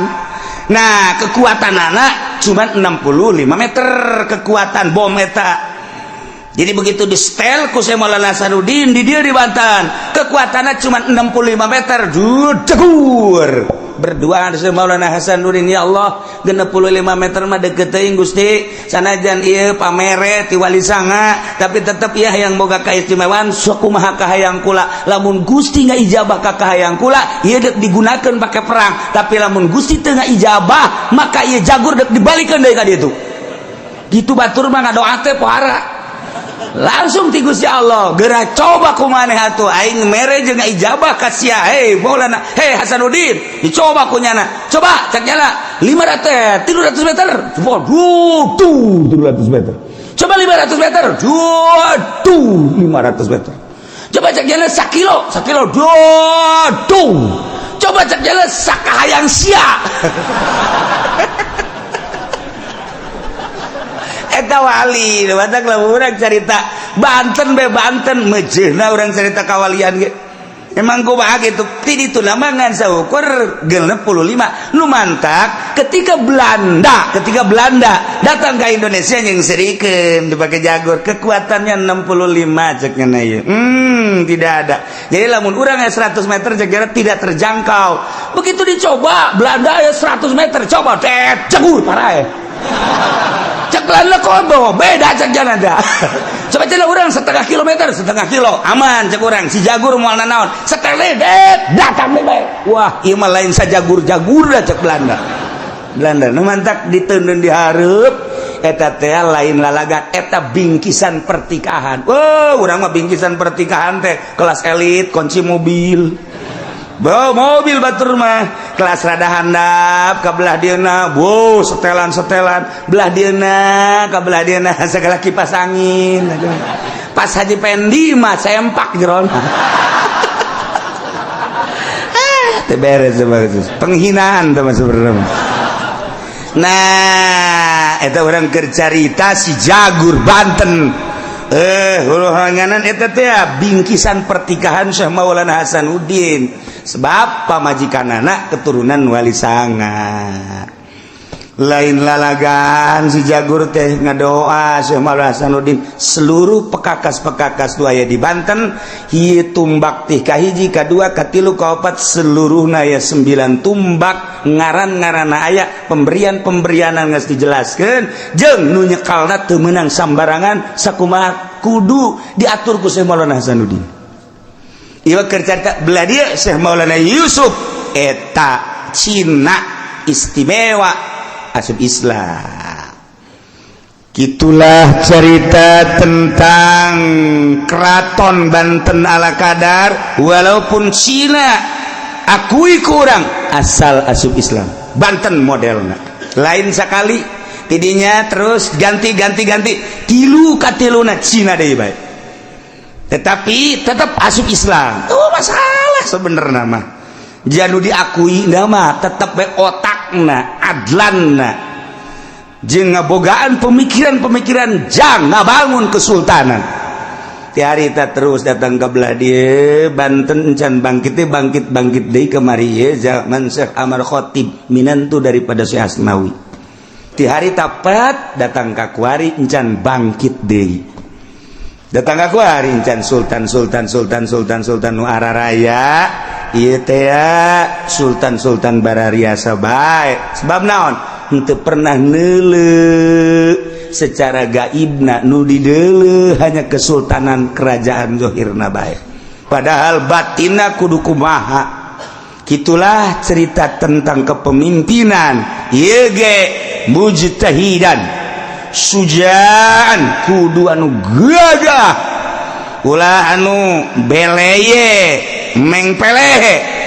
Nah, kekuatan anak cuma 65 meter kekuatan bom eta. Jadi begitu di setel ku Syekh Maulana Hasanuddin di dia di Banten, kekuatannya cuma 65 meter, jegur berdua Syekh Maulana Hasanuddin, "Ya Allah, 65 meter mah deket teuing, Gusti. Sanajan ieu pamere ti wali sanga, tapi tetep ya yang boga kaistimewaan. Sakumaha kahayang kula, lamun Gusti ijabah ka kahayang kula, ieu dek digunakeun pake perang. Tapi lamun Gusti teu ijabah, maka ieu jagur dek dibalikeun deui ka ditu." Gitu batur mah ngadoa teh pohara langsung ti Gusti Allah, "Geura coba ku maneh atuh, aing mere jeung ijabah ka sia." Hei Maulana, hei Hasanuddin, dicoba ku nyana. "Coba," cak nyana, "500, 300 meter." Coba tuh 300 meter. "Coba 500 meter." Tuh 500 meter. "Coba," cak nyana, "sakilo." "Sakilo." Tuh "Coba," cak nyana, "sakahayang sia." Eta wali batak. Lamun urang carita Banten be, Banten mejeuhna urang carita kawalian ge. Emang kumaha gitu ti ditu nama ngan saukur 65 nu mantak. Ketika Belanda datang ke Indonesia yang serikeun dipakai jagur, kekuatannya 65 cek nya ieu. Tidak ada. Jadi lamun urang aya 100 meter, jaga tidak terjangkau. Begitu dicoba Belanda aya 100 meter, coba det, jegur parah ya. Cek Belanda, "Kok bawa beda?" Cek jalan ada. "Coba cek urang setengah kilometer." "Setengah kilo aman," cek urang, "si jagur moal nanaon." Setengah det, datang deh bae. "Wah, ieu mah lain sajagur jagur dah," cek Belanda. Belanda nu mantak diteundeun di hareup eta teh lain lalagan, eta bingkisan pertikahan. Wah, urang mah bingkisan pertikahan teh kelas elit, kunci mobil. Bawa mobil batur mah kelas rada handap ka belah dieuna. Wow, setelan-setelan belah dieuna, ka belah dieuna segala kipas angin. Pas Haji Pendi mah sempak jerona. Ah, teu beres penghinaan teh mah sebenarnya. Nah, eta urang keur carita si Jagur Banten. Huluhanganan eta teh bingkisan pertikahan Syekh Maulana Hasanuddin, sebab pamajikanana keturunan wali sanga. Lain lalagan si Jagur teh. Ngadoa Syekh Maulana Hasanuddin, seluruh pekakas-pekakas tu aya di Banten. Hieu tumbak teh kahiji, kadua, katilu, kaopat, seluruhna aya 9 tumbak. Ngaran-ngaranna aya, pemberian-pemberianan geus dijelaskeun, jeung nu nyekalna teu meunang sambarangan, sakumaha kudu diatur ku Syekh Maulana Hasanuddin. Ieu keur carita belah dieu Syekh Maulana Yusuf, eta Cina istimewa asup Islam. Gitulah cerita tentang Keraton Banten ala kadar. Walaupun Cina akui kurang, asal asup Islam. Banten modelna lain sekali tidinya, terus ganti ganti ganti, tilu katiluna Cina deui bae, tetapi tetap asup Islam. Oh, masalah sebenarnya mah janu diakui nama tetap bae otakna adlanna jeung ngabogaan pemikiran-pemikiran jang ngabangun kesultanan. Ti harita terus datang ke belah dieu Banten encan bangkit teh bangkit bangkit deui kamari ye zaman Syekh Amar Khatib minantu daripada Syekh Asmawi. Ti harita pat datang ka kuari encan bangkit deui. Datang ka kuari encan sultan sultan sultan sultan sultan nu araraya ieu teh sultan sultan barariasa bae. Sebab naon? Henteu pernah neuleu secara gaibna, nu dideuleu hanya kesultanan kerajaan zohirna bae, padahal batinna kudu kumaha. Gitulah cerita tentang kepemimpinan ieu ge mujtahidan sujaan, kudu anu gagah, ulah anu beleye mengpelehe.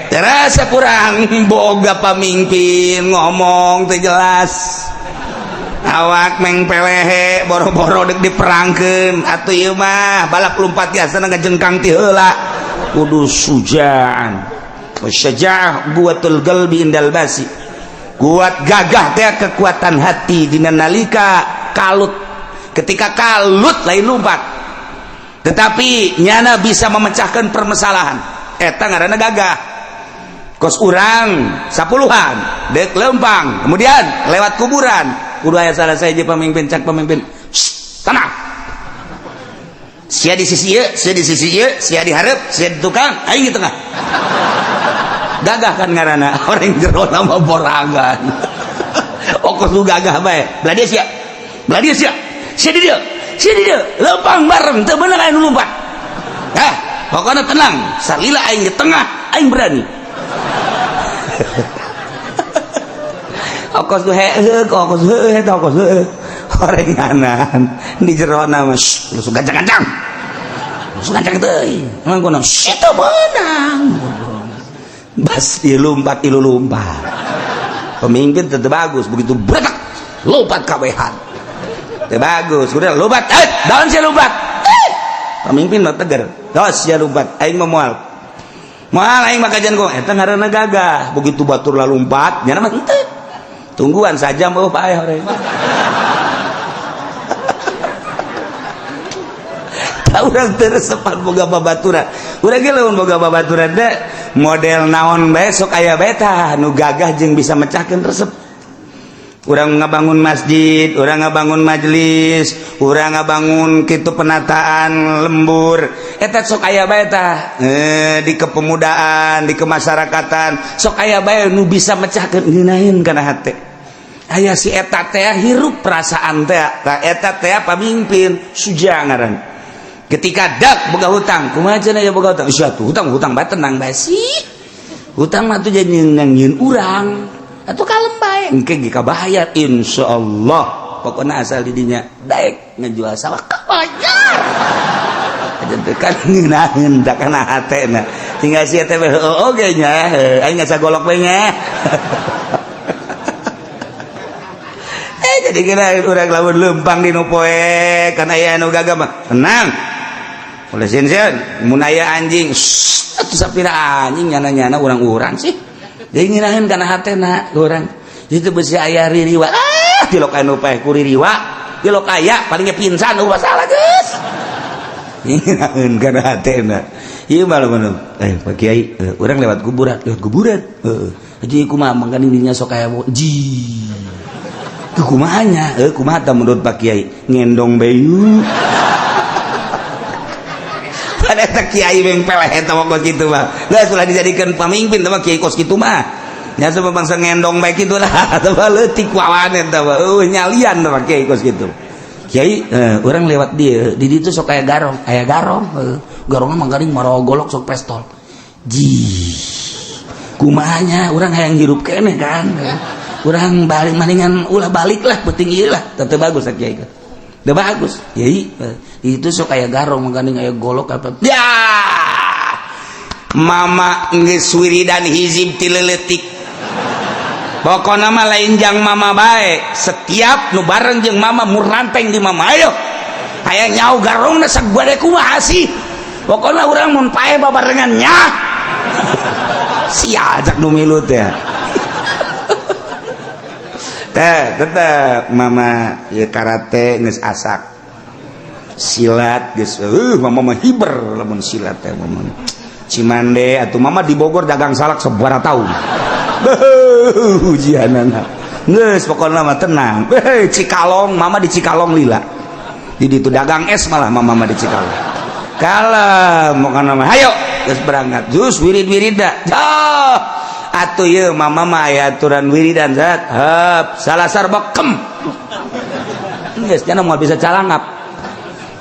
Terasa kurang boga pamimpin ngomong teu jelas, awak mengpelehe, boro-boro dek diperangkeun atuh ieu mah balap lompat biasa ngajengkang ti heula. Kudu sujaan, syaja'ah quwwatul qalbi indal basi, kuat gagah teh kekuatan hati dina nalika kalut. Ketika kalut lain lompat, tetapi nyana bisa memecahkan permasalahan, eta ngaranna gagah. Kos urang sapuluhan dek lempang kemudian lewat kuburan, kudu aya salah saya pemimpin, cak pemimpin, tenang, sia di sisi ieu, sia di sisi ieu, sia di hareup, sia di tukang, aing di tengah. Gagah kan ngaranna orang jero nama borangan. Okos lu gagah bae, belah dia sia, belah dia sia, sia di dieu, sia di dieu, lempang bareng teu bener aing lompat. Hah, pokoknya tenang, salila aing di tengah, aing berani. Okos tuh heeh, okos heeh, okos heeh. Orenganan di jero nama langsung gancang-gancang. Langsung gancang teuing. Emang kono itu menang. Bas ieu lompat, ieu lompat. Pemimpin tetep bagus, begitu bretak lompat kabehan. Teu bagus, udah lompat, eh, daun sia lompat. Eh, pemimpin mah tegar. Dos sia lompat, aing mah moal. Moal aing mah kajian kok, eta ngaranna gagah. Begitu batur lompat, nyana mah henteu. Tungguan saja mau paeh orang. Tahu urang teu resepan boga babaturan. Urang ge lamun boga babaturan teh model naon bae sok aya bae tah nu gagah jeung bisa mecahkeun resep. Urang ngabangun masjid, urang ngabangun majelis, urang ngabangun kitu penataan lembur, eta sok aya bae tah di kepemudaan, di kemasyarakatan sok aya bae nu bisa mecahkeun ngeunaheun kana hate. Aya si eta teh hirup perasaan teh, tah eta teh pamimpin suja ngaran. Ketika dak boga hutang, kumaha cenah ya boga hutang? Sia tuh hutang hutang bae tenang bae sih. Hutang mah tuh jadi nyieun urang. Atuh kalem bae, engke ge kabayar insyaallah. Pokona asal di dinya daek ngejual sawah kabayar. Aja teh kan ngeunaheun da kana hatena. Tinggal sia teh heueuh oge nya, aing ngasa golok bae nya. Jadi kira urang lamun lempang di nu poe kan aya anu gagah mah tenang. Oleh sieun mun aya anjing, atuh sapira anjing nyana-nyana urang-urang sih. Jadi ngirahin kana hatena urang. Itu besi aya ririwa. Ah, tilok anu paeh ku ririwa, tilok aya palingnya pingsan eueuh masalah geus. Ngirahin kana hatena. Ieu mah lamun Pak Kiai, urang lewat kuburan, lewat kuburan. Heeh. Haji kumaha mangkan dirinya sok aya ji. Kumahanya, kumaha tah menurut Pak Kiai? Ngendong bayu. Pada eta kiai meng peleh eta mah kos kitu mah. Geus ulah dijadikeun pamimpin teh mah kiai kos kitu mah. Nya sebab bangsa ngendong bae kitu lah, teh mah leutik wawan eta mah. Nyalian teh mah kiai kos kitu. Kiai, urang lewat dieu, di ditu sok aya garong, Garongna mah garing marawa golok sok pestol. Ji. Kumahanya urang hayang hirup keneh kan. Urang balik maningan ulah balik lah penting ieu lah teu bagus kiai. Teu bagus. Kiai itu sok aya garong mangkaning aya golok apa. Ya. Mama geus wiridan hizib ti leutik. Pokona mah lain jang mama bae, setiap nu bareng jeung mama muranteng di mama ayo. Aya nyau garongna sagbade kumaha sih. Pokona urang mun pae babarengan nya. Sia ajak nu milu teh. Teh tetep mama ieu karate geus asak. Silat geus mama mah hiber lamun silat teh mama. Cimande atuh mama di Bogor dagang salak sabaraha tahun. Ujianana. Geus pokona mah tenang. Cikalong, mama di Cikalong lila. Di ditu dagang es malah mama mah di Cikalong. Kalem pokona mah hayo geus berangkat. Terus wirid-wirida. Jauh. Atuh ieu mama mah aya aturan wiridan zat. Hep, salasar bekem. Geus cenah moal bisa calangap.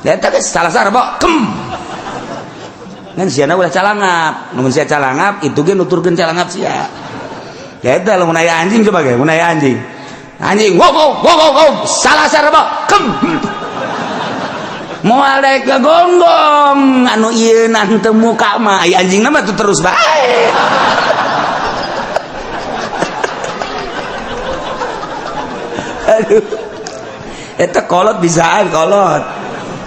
Eta geus salasar bekem. Ngan siana ulah calangap. Mun sia calangap itu ge nuturkeun calangap sia. Ya eta lamun aya anjing coba ge, mun aya anjing. Anjing wow wow wow wow, wow. Salasar bekem. Moal daek gagonggong anu ieu teu muka mah aya anjingna mah tuh terus bae. Aduh. Eta kolot bisaan kolot.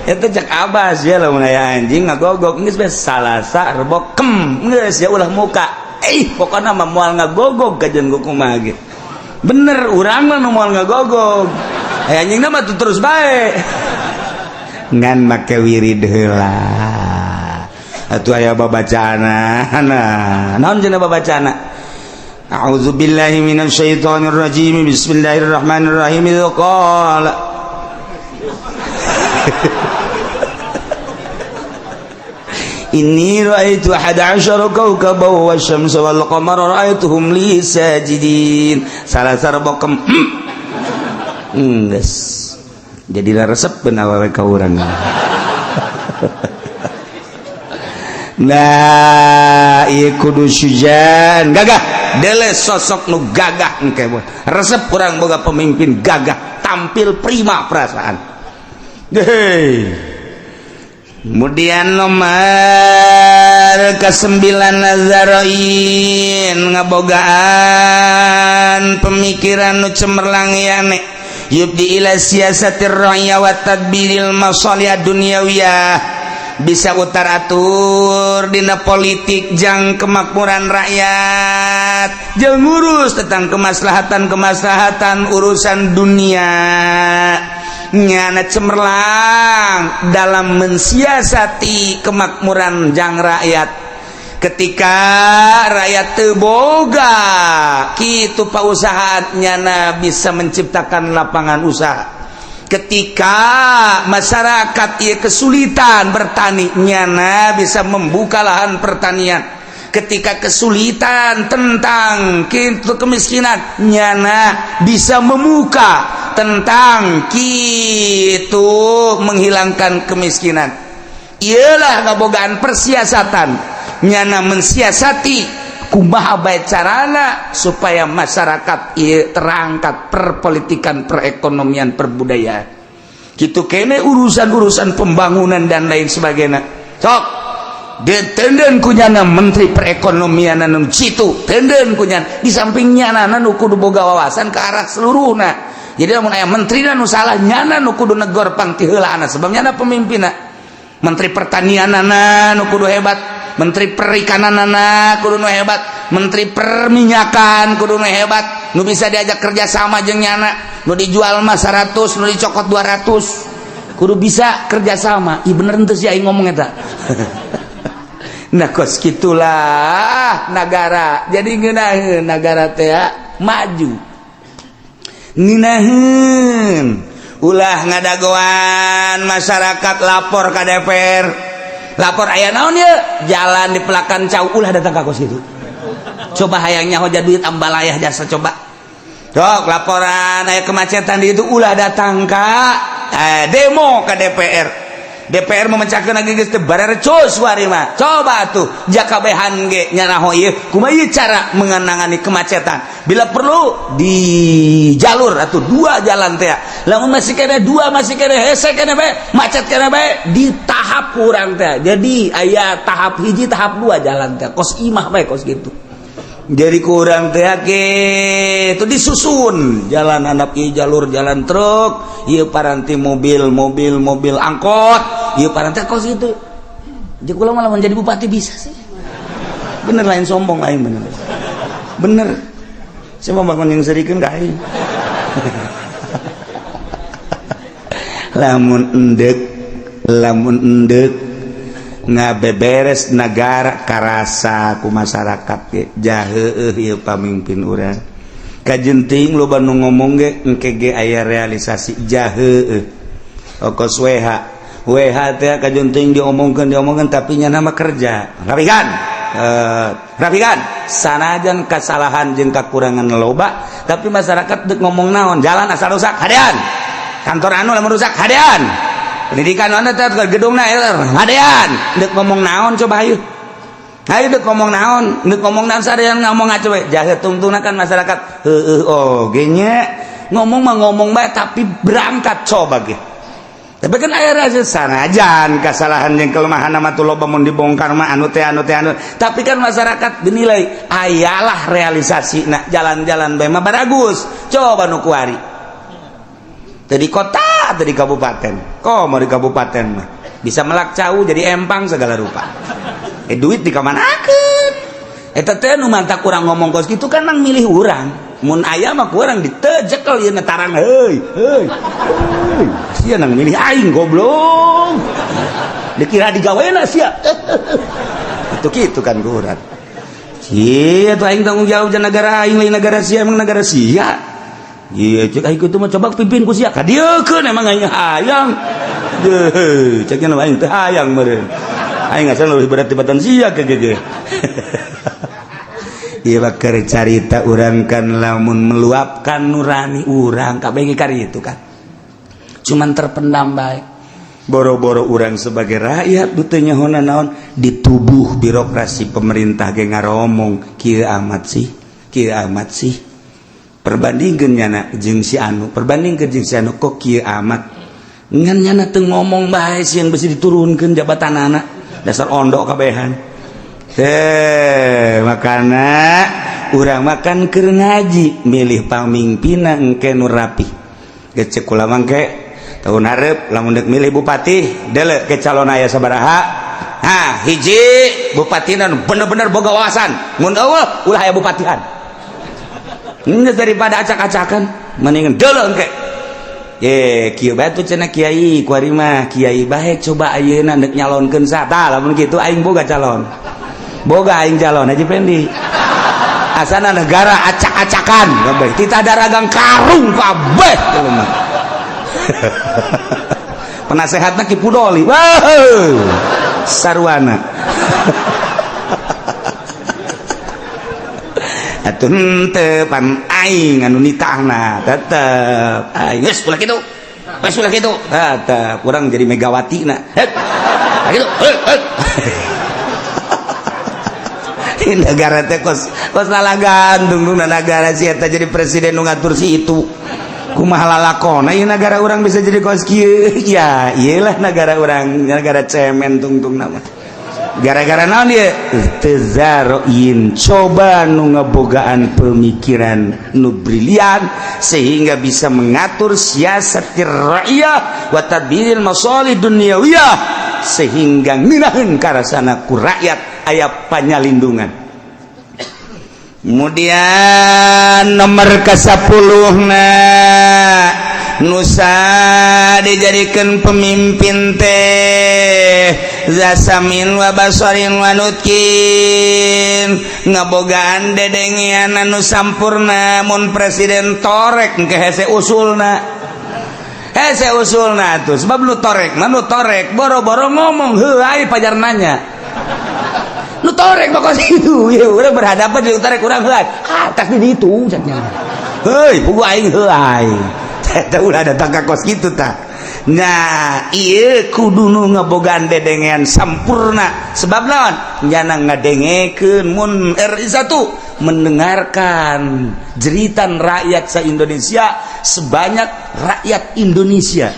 Eta cek abas ya lamun aya anjing ngagogok geus bae salasa rebo kem geus ya ulah muka. Pokona mah moal ngagogog kajeun kumaha ge. Bener urang mah nu moal ngagogog. Aya anjingna mah tuh terus bae. Ngan make wirid heula. Atuh aya babacaana. Nah, naon cenah babacaana? A'udzu billahi minasyaitonir rajim. Bismillahirrahmanirrahim. Qala inni ra'aitu 11 kawkaban wasyamsa wal qamara ra'aituhum li sajidin. Salasar bokem. Geus. Jadi resep awewe ka urang. Nah, ieu kudu sujan gagah. Dele sosok nu gagah engke. Resep urang boga pemimpin gagah, tampil prima perasaan. Hei. Kemudian nomor ke-9 Nazaroin ngabogaan pemikiran nu cemerlang yane yubdi ila siasatir ra'ya wa tadbiril masalih dunyawiyah, bisa utar atur dina politik jang kemakmuran rakyat, jeung ngurus tentang kemaslahatan-kemaslahatan urusan dunia. Nyana cemerlang dalam mensiasati kemakmuran jang rakyat. Ketika rakyat teu boga kitu pausahaan, nyana bisa menciptakan lapangan usaha. Ketika masyarakat ieu kesulitan bertani, nyana bisa membuka lahan pertanian. Ketika kesulitan tentang kitu kemiskinan, nyana bisa membuka tentang kitu menghilangkan kemiskinan. Iyalah ngabogaan persiasatan. Nyana mensiasati kumaha bae carana supaya masyarakat ieu terangkat perpolitikan, perekonomian, perbudayaan. Kitu kene urusan-urusan pembangunan dan lain sebagainya. Sok detenden kunyana menteri perekonomian anu situ, tenden kunyana di samping nyana nu kudu boga wawasan ke arah seluruhna. Jadi lamun aya menteri nu salah, nyana nu kudu negor pang ti heulaana sebab nyana pemimpinna. Menteri pertanianana nu kudu hebat, menteri perikananana kudu nu hebat, menteri perminyakan kudu nu hebat, nu bisa diajak kerja sama jeung nyana, nu dijual mah 100, nu dicokot 200, kudu bisa kerja sama. Ih bener henteu sih aing ngomong eta. Nah kos kitulah nagara. Jadi ngeunaheun nagara teh maju. Ngeunaheun ulah ngadagoan masyarakat lapor ka DPR. Lapor aya naon ieu? Jalan di pelakan cau ulah datang ka kos kitu. Coba hayang nyaho duit ambalayah jasa coba. Sok laporan aya kemacetan di itu ulah datang ka demo ka DPR. DPR memecahkan lagi geus teu barerecus wari mah. Coba tuh jakabehan ge nyaraho ieu kumaha ieu cara mengenangani kemacetan. Bila perlu di jalur atau dua jalan teh. Lamun masih kene dua masih kene hese kene bae, macet kene bae di tahap kurang teh. Jadi aya tahap hiji tahap dua jalan teh. Kos imah bae kos gitu. Jadi kurang teh itu disusun jalan anak ieu jalur jalan truk, ieu paranti mobil mobil mobil angkot, ieu paranti kos itu. Jadi kula malah menjadi bupati bisa sih. Bener lain sombong lain bener. Bener. Saya mau bangun yang serikeun ka aing. Lamun endek Lamun endek ngabeberes negara karasa ku masyarakat ge jaheueuh ieu pamimpin urang. Kajenting loba nu ngomong ge engke ge aya realisasi, jaheueuh. Okos WH WH teh kajenting diomongkeun diomongkeun, tapi nya nama kerja rapikan, rapikan. Sanajan kesalahan jeung kakurangan loba, tapi masyarakat dek ngomong naon, jalan asal rusak hadean, kantor anu lamun rusak hadean, pendidikan mana teh gedungna hadean. Dek ngomong naon coba? Hayu hayu, dek ngomong naon, dek ngomong naon? Sadean ngomong aja we jahe tungtungna kan masyarakat heueuh. Oh nya ngomong mah ngomong bae, tapi berangkat coba ge. Tapi kan aya rasa, sanajan kesalahan yang kelemahan nama tuh loba, mun dibongkar mah anu teh anu teh anu, tapi kan masyarakat dinilai ayalah realisasi. Nah, jalan-jalan bae mah baragus. Coba nu kuari tadi kota, tadi kabupaten, kok mau di kabupaten mah bisa melak cau jadi empang segala rupa. Duit dikamanakeun eta teh? Nu mantak kurang ngomong kos kitu kan nang milih urang. Mun aya mah kurang ditejekel ieu tarang, heuy heuy heuy, sia nang milih aing goblok, dikira digawena sia. Itu kitu kan kurang. Iya tuh, aing tanggung jawab negara aing, lain negara sia. Emang negara sia? Iya, cek aing itu mah coba pimpin ku sia kadieukeun. Emang aing hayang deuh, ceknya aing teh hayang meureun. Aing asal lebih berat tibatan sia ke ge. Iya, bakar carita urang kan lamun meluapkan nurani urang kabeh kari itu kan cuman terpendam baik. Boro-boro urang sebagai rakyat teu nyaho naon, di tubuh birokrasi pemerintah ge ngaromong kieu amat sih, kieu amat sih. Perbandingkeun nyana jeung si anu, perbandingkeun jeung si anu, kok kieu amat. Ngan nyana teu ngomong bae sieun besi diturunkeun jabatanana, dasar ondok kabehan. Eh, makana urang makan keur ngaji milih pamimpinna engke nu rapi. Gecek kula mangke tahun hareup lamun deuk milih bupati, dele ke calon aya sabaraha. Ha, hiji bupati nu bener-bener boga wawasan, mun eueuh ulah aya bupatian. Geus, daripada acak-acakan mendingan dele engke. Ye, kieu bae tuh cenah kiai kuari mah, kiai bae coba ayeuna deuk nyalonkeun sa. Tah, lamun kitu aing boga calon. Boga aing calon Haji Pendi. Asana negara acak-acakan kabeh, titah daragang karung kabeh mah. Penasehatna Ki Pudoli. Wah, sarwana. Atuh henteu pan aing anu nitahna tetep aing. Geus ulah kitu. Geus ulah kitu. Tah, kurang jadi Megawati na. Het. Kitu. Het. Negara teh kos kos lalagan tungtung negara si eta jadi presiden nu ngatur si itu kumaha lalakona ieu negara urang bisa jadi kos kieu. Ya iyalah, negara urang negara cemen tungtung nama. Gara-gara naon ieu? Tezaroin. Coba nu ngebogaan pemikiran nu brilian sehingga bisa mengatur siasat rakyat wa tadbiril masalih dunyawiyah, sehingga ngeunaheun karasana ku rakyat aya panyalindungan. Kemudian nomor ke-10 na Nusa dijadikan pemimpin teh zasamin wa basorin wa nutkin, ngabogaan dedengean anu sampurna. Mun presiden torek engke hese usulna, hese usulna tuh, sebab nu torek mah nu torek boro-boro ngomong heuai pajar nanya. Nu torek mah kos itu ya, urang berhadapan jeung torek urang heuai atas di ditu caknya, heuy pugu aing heuai. Eta ulah datang ka kos kitu tah. Nah, ieu kudu nu ngebogaan dedengean sampurna, sebab naon? Nyana ngadengekeun mun RI 1 mendengarkan jeritan rakyat sa Indonesia, sebanyak rakyat Indonesia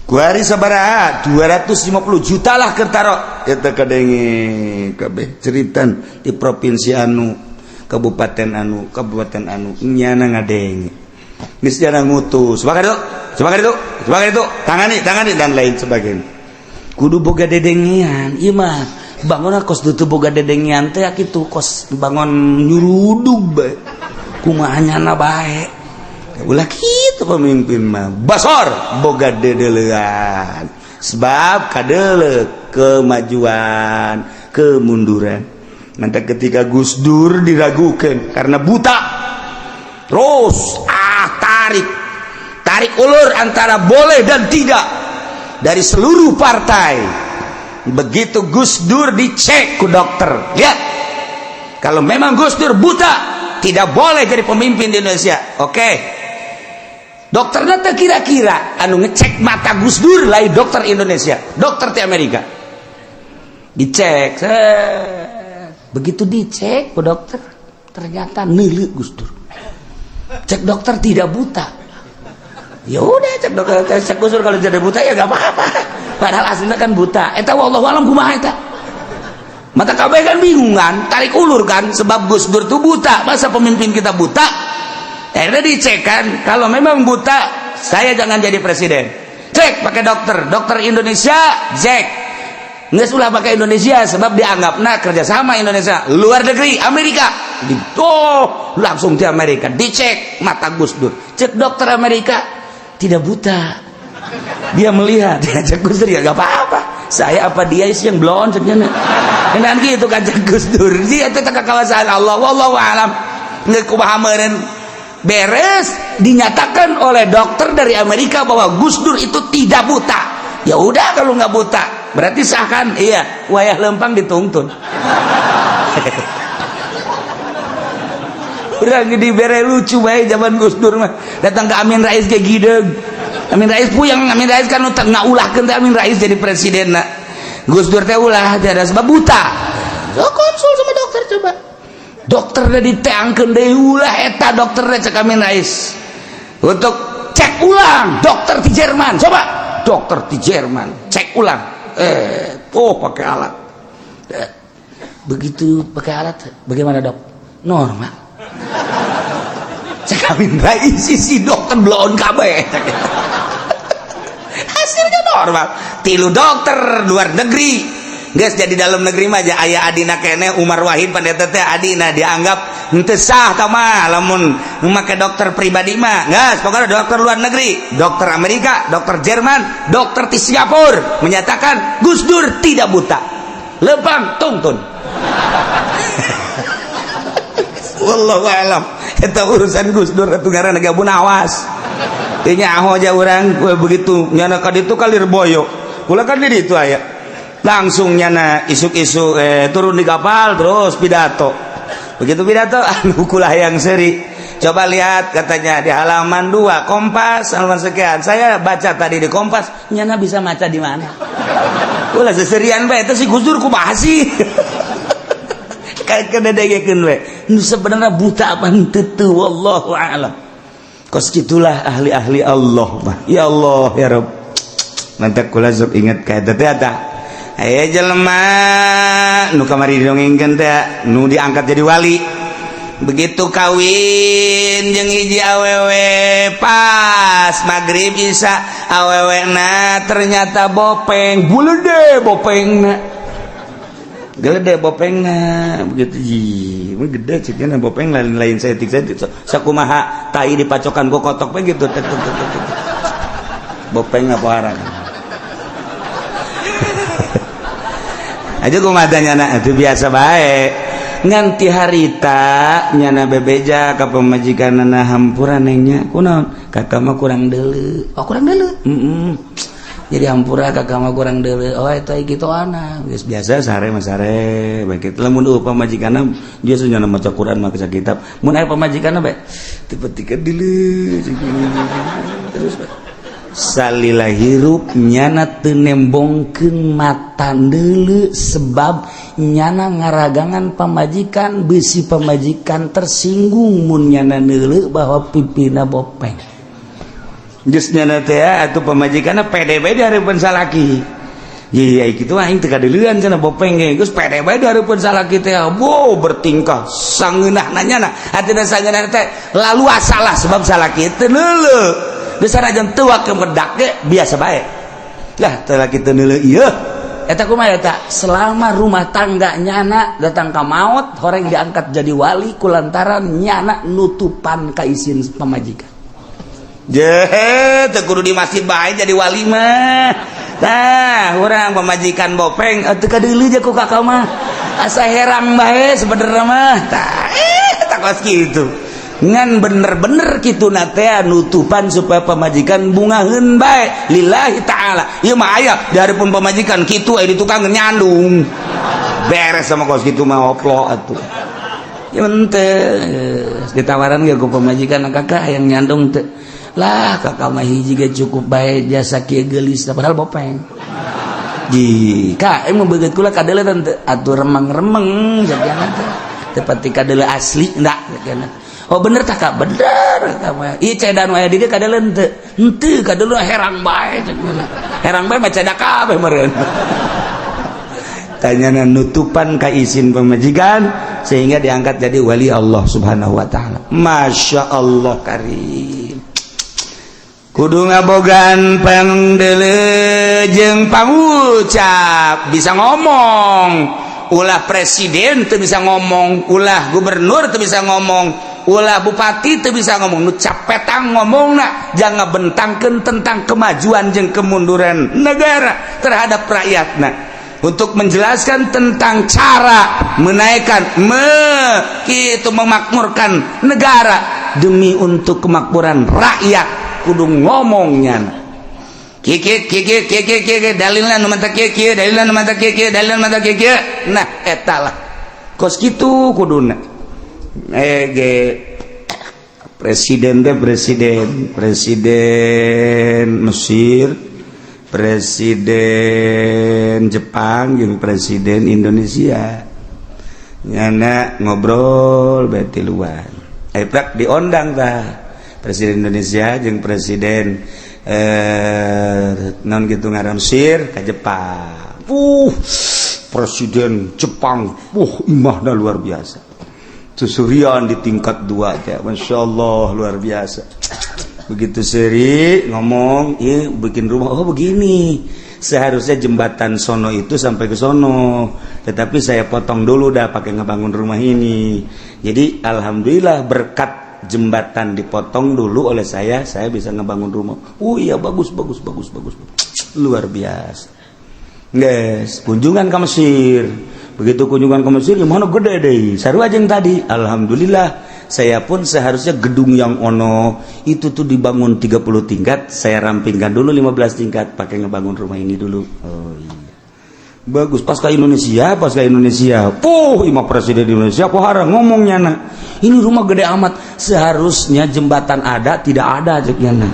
kuari sabaraha, 250 juta lah kertaro eta kadenge kabeh jeritan di provinsi anu, kabupaten anu, kabupaten anu. Nyana ngadenge geus jarang ngutus, sebagai itu, sebagai itu, sebagai itu, tangani, tangani, dan lain sebagainya. Kudu boga dedengean. Ieu mah bangun kos teu boga dedengean teh kitu, kos bangun nyurudug bae, kumaha nyana bae. Ulah kitu, pemimpin mah basor boga dedelean. Sebab kadeuleu kemajuan, kemunduran. Nanti ketika Gus Dur diragukan karena buta, terus tarik tarik ulur antara boleh dan tidak dari seluruh partai. Begitu Gus Dur dicek ku dokter, lihat, kalau memang Gus Dur buta, tidak boleh jadi pemimpin di Indonesia. Oke, dokternya teh kira-kira anu ngecek mata Gus Dur lain dokter Indonesia, dokter di Amerika. Dicek set. Begitu dicek ku dokter, ternyata neuleu Gus Dur. Cek dokter tidak buta. Ya udah, cek dokter, cek Gus Dur, kalau tidak buta ya gak apa-apa. Padahal aslinya kan buta. Eta wallahu alam kumaha eta. Mata kabeh kan bingung kan, tarik ulur kan, sebab Gus Dur tuh buta. Masa pemimpin kita buta? Akhirnya dicek kan, kalau memang buta, saya jangan jadi presiden. Cek pakai dokter, dokter Indonesia, cek. Nggak ulah pakai Indonesia sebab dianggap nah kerjasama Indonesia, luar negeri Amerika. Di, oh, langsung di Amerika dicek mata Gus Dur. Cek dokter Amerika tidak buta. Dia melihat, cek Gus Dur ya gak apa-apa. Saya apa dia sih yang blon ceknya. Nah gitu kan cek Gus Dur. Dia itu kekuasaan Allah, wallahu alam. Nggak kumaha meureun beres dinyatakan oleh dokter dari Amerika bahwa Gus Dur itu tidak buta. Ya udah, kalau nggak buta berarti sah kan? Iya, wayah lempang dituntun. Urang dibere lucu bae zaman Gus Dur mah. Datang ke Amin Rais ke gideg. Amin Rais puyeng, Amin Rais kan ngaulahkeun teh Amin Rais jadi presiden na. Gus Dur teh ulah ada sebab buta. So konsul sama dokter coba. Dokternya diteangkeun deui, ulah eta dokternya, cek Amin Rais. Untuk cek ulang dokter di Jerman, coba dokter di Jerman cek ulang. Oh, pakai alat. Begitu pakai alat, bagaimana, Dok? Normal. Cek Amin Rais, si dokter bloon kabeh. Hasilnya normal. Tilu dokter luar negeri. Geus jadi dalam negeri mah aja aya adina kene Umar Wahid pandeta teh adina dianggap henteu sah tah mah lamun make dokter pribadi mah. Geus pokoknya dokter luar negeri, dokter Amerika, dokter Jerman, dokter di Singapura menyatakan Gus Dur tidak buta. Lempang tungtun. Wallahu alam. Eta urusan Gus Dur atuh ngaranna gabun awas. Teu nyaho aja urang begitu nyana ka ditu ka Lirboyo. Kula kan di ditu aya. Langsung nyana isuk-isuk turun di kapal terus pidato. Begitu pidato anu kula yang seri. Coba lihat katanya di halaman 2 Kompas halaman sekian. Saya baca tadi di Kompas, nyana bisa maca di mana? Ulah seserian bae eta si Gus Dur kumaha sih? Kayak kededegekeun we. Nu sebenarnya buta apa henteu teu, wallahu a'lam. Kos gitulah ahli-ahli Allah mah. Ya Allah ya Rabb. Nanti kula sok inget ka eta teh eta. Aya jelema nu kamari didongengkeun teh nu diangkat jadi wali. Begitu kawin jeung hiji awewe, pas maghrib isya awewena ternyata bopeng, gede bopengna, gede bopengna begitu. Ih, gede ceknya bopeng lain-lain saeutik saeutik sakumaha tai dipacokan ku kotok we gitu tek, tek, tek, tek, tek. Bopeng apa arang aja kumaha nyana itu biasa bae nganti harita nyana bebeja ka pamajikanana, hampura neng nya. Kunaon? Kakak mah kurang deuleu. Oh, kurang deuleu. Jadi hampura, kakak mah kurang deuleu. Oh, eta kitu ana geus biasa sare mah sare bae kitu. Lamun eueuh pamajikanna dia nyana maca Quran, maca kitab. Mun aya pamajikanna bae tipe-tipe deuleu terus bae. Salila hirup nyana teu nembongkeun mata deuleu sebab nyana ngaragangan pamajikan, bisi pamajikan tersinggung mun nyana neuleu bahwa pipina bopeng. Geus nyana teh atuh pamajikanna pede bae di hareupeun salaki. Iya kitu aing teu kadeuleuan cenah bopeng ge geus pede bae di hareupeun salaki teh. Wow, bertingkah sangeunahna nyana hatina sangeunahna teh lalu salah sebab salaki teu neuleu. Besar aja tua ke medak ge biasa bae lah teu laki teu neuleu ieu eta kumaha eta. Selama rumah tangga nyana datang ka maut horeng diangkat jadi wali kulantaran nyana nutupan ka isin pamajikan. Jehe, teu kudu di masjid bae jadi wali mah. Tah, urang pamajikan bopeng atuh kadeuleu je ku kakak mah. Asa herang bae sebenarnya mah. Tah, tak kos kitu. Ngan bener-bener kitu na teh nutupan supaya pamajikan bungaheun bae lillahi ta'ala. Ieu mah aya di hareupeun pamajikan kitu aya di tukang nyandung. Beres sama kos kitu mah oplo atuh. Ya ente ditawaran ge ku pamajikan, "Kakak yang nyandung teu?" "Lah, kakak mah hiji ge cukup bae, jasa kieu geulis," padahal bopeng. Ji, kak, emang beget kula kadeuleu teu? "Atuh remeng-remeng jadiana teh. Teu pati kadeuleu asli ndak jadiana." "Oh, bener tah, Kak?" "Bener eta mah." "Ieu cedan wae di dieu kadeuleu teu?" "Henteu, kadeuleu herang bae," cek. Herang bae mah cedak kabeh meureun. Tanyana nutupan ka izin pemajikan sehingga diangkat jadi wali Allah Subhanahu wa taala. Masya Allah karim. Kudu ngabogaan pangdeuleu jeung pangucap, bisa ngomong. Ulah presiden teu bisa ngomong, ulah gubernur teu bisa ngomong, ulah bupati teu bisa ngomong. Nu capetang ngomongna jangan bentangkeun tentang kemajuan jeung kemunduran negara terhadap rakyatna, untuk menjelaskan tentang cara menaikkan itu memakmurkan negara demi untuk kemakmuran rakyat. Kudu ngomongnya kiki kiki kiki kiki, dalilna nu manta kieu kieu, dalilna nu manta kieu kieu, dalilna nu manta kieu kieu. Nah, eta lah kos kitu kuduna. Ge presiden teh, presiden presiden Mesir, presiden Jepang jeung presiden Indonesia nyana ngobrol bae tiluan. Prak diondang tah presiden Indonesia jeung presiden non gitu ngaran Mesir ke Jepang. Presiden Jepang, imahna luar biasa, susurian di tingkat dua teh, Masya Allah luar biasa. Begitu seri ngomong, iya bikin rumah, oh begini, seharusnya jembatan sono itu sampai ke sono, tetapi saya potong dulu dah pakai ngebangun rumah ini. Jadi alhamdulillah berkat jembatan dipotong dulu oleh saya bisa ngebangun rumah. Oh iya, bagus bagus bagus bagus, luar biasa. Guys, kunjungan ke Mesir. Begitu kunjungan ke Mesir, gimana gede deh sarua jeung tadi. Alhamdulillah, saya pun seharusnya gedung yang ono itu tuh dibangun 30 tingkat, saya rampingkan dulu 15 tingkat pakai ngebangun rumah ini dulu. Oh iya, bagus. Pas ke Indonesia, pas ke Indonesia, puh, imah presiden Indonesia kok harang ngomongnya, nah ini rumah gede amat, seharusnya jembatan ada tidak ada ceknya. Nah,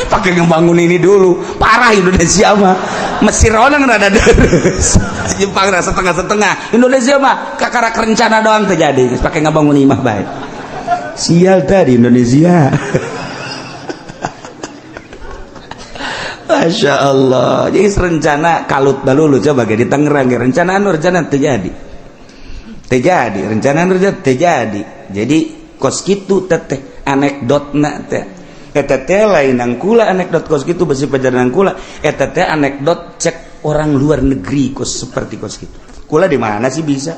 pakai ngebangun ini dulu. Parah Indonesia mah. Mesir orang rada deres, Jepang rasa setengah-setengah, Indonesia mah kakarak rencana doang terjadi pakai ngebangun imah baik. Sial tadi Indonesia. Masya Allah. Jadi rencana kalut balulu. Coba di Tangerang rencana anu rencana terjadi, terjadi rencana anu terjadi. Jadi kos kitu teteh anekdotna teh eta teh lain kula anekdot kos kitu besi pajaran kula. Eta teh anekdot cek orang luar negeri kos seperti kos kitu. Kula di mana sih bisa?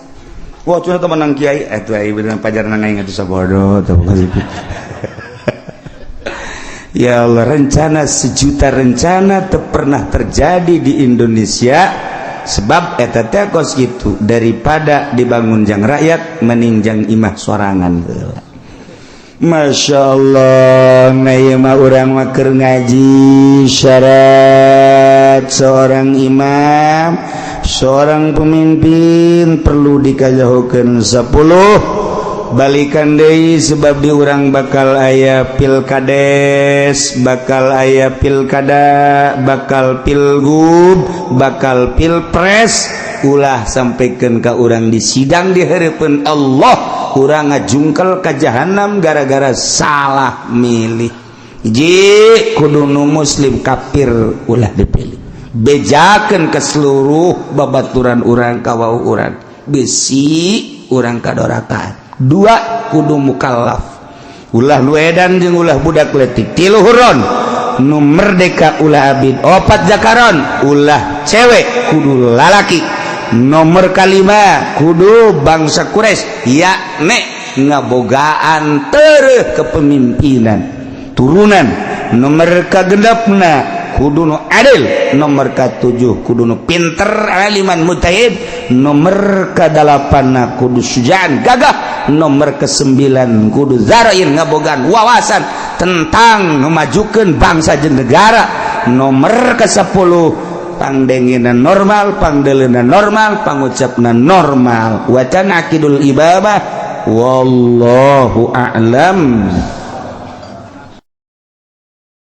Wah, cuma teman nang kiai eta ai bener pajaran aing atuh sabodo teh. Ya Allah, rencana sejuta rencana teu pernah terjadi di Indonesia, sebab eta teh kos kitu, daripada dibangun jang rakyat meninjang imah sorangan heula. Masya Allah. Mah urang mah keur ngaji syarat seorang imam, seorang pemimpin perlu dikajahokeun 10 balikan deui, sebab di urang bakal aya pilkades, bakal aya pilkada, bakal pilgub, bakal pilpres. Ulah sampaikan ke urang di sidang di hadapan Allah, urang ngajungkel ke jahanam gara-gara salah milih. Hiji, kudu nu muslim, kafir ulah dipilih. Bejakeun ke seluruh babaturan urang, kawau urang, besi urang kadorakan. Dua, kudu mukallaf, ulah nu edan jeung ulah budak letik. Tilu, huron nu merdeka, ulah abid. Opat, zakaron, ulah cewek, kudu lalaki. Nomor kalima, kudu bangsa Quraisy, yakni ngabogaan tereh kepemimpinan turunan. Nomor kagenepna kudu nu adil. Nomor katujuh kudu nu pinter, aliman mujtahid. Nomor kadalapanna kudu sujaan, gagah. Nomor kesembilan kudu zarain, ngabogaan wawasan tentang memajukan bangsa jeung negara. Nomor ke-10 pangdengina normal, pangdelena normal, pangucapna normal. Wa tanaqidul ibabah. Wallahu a'lam.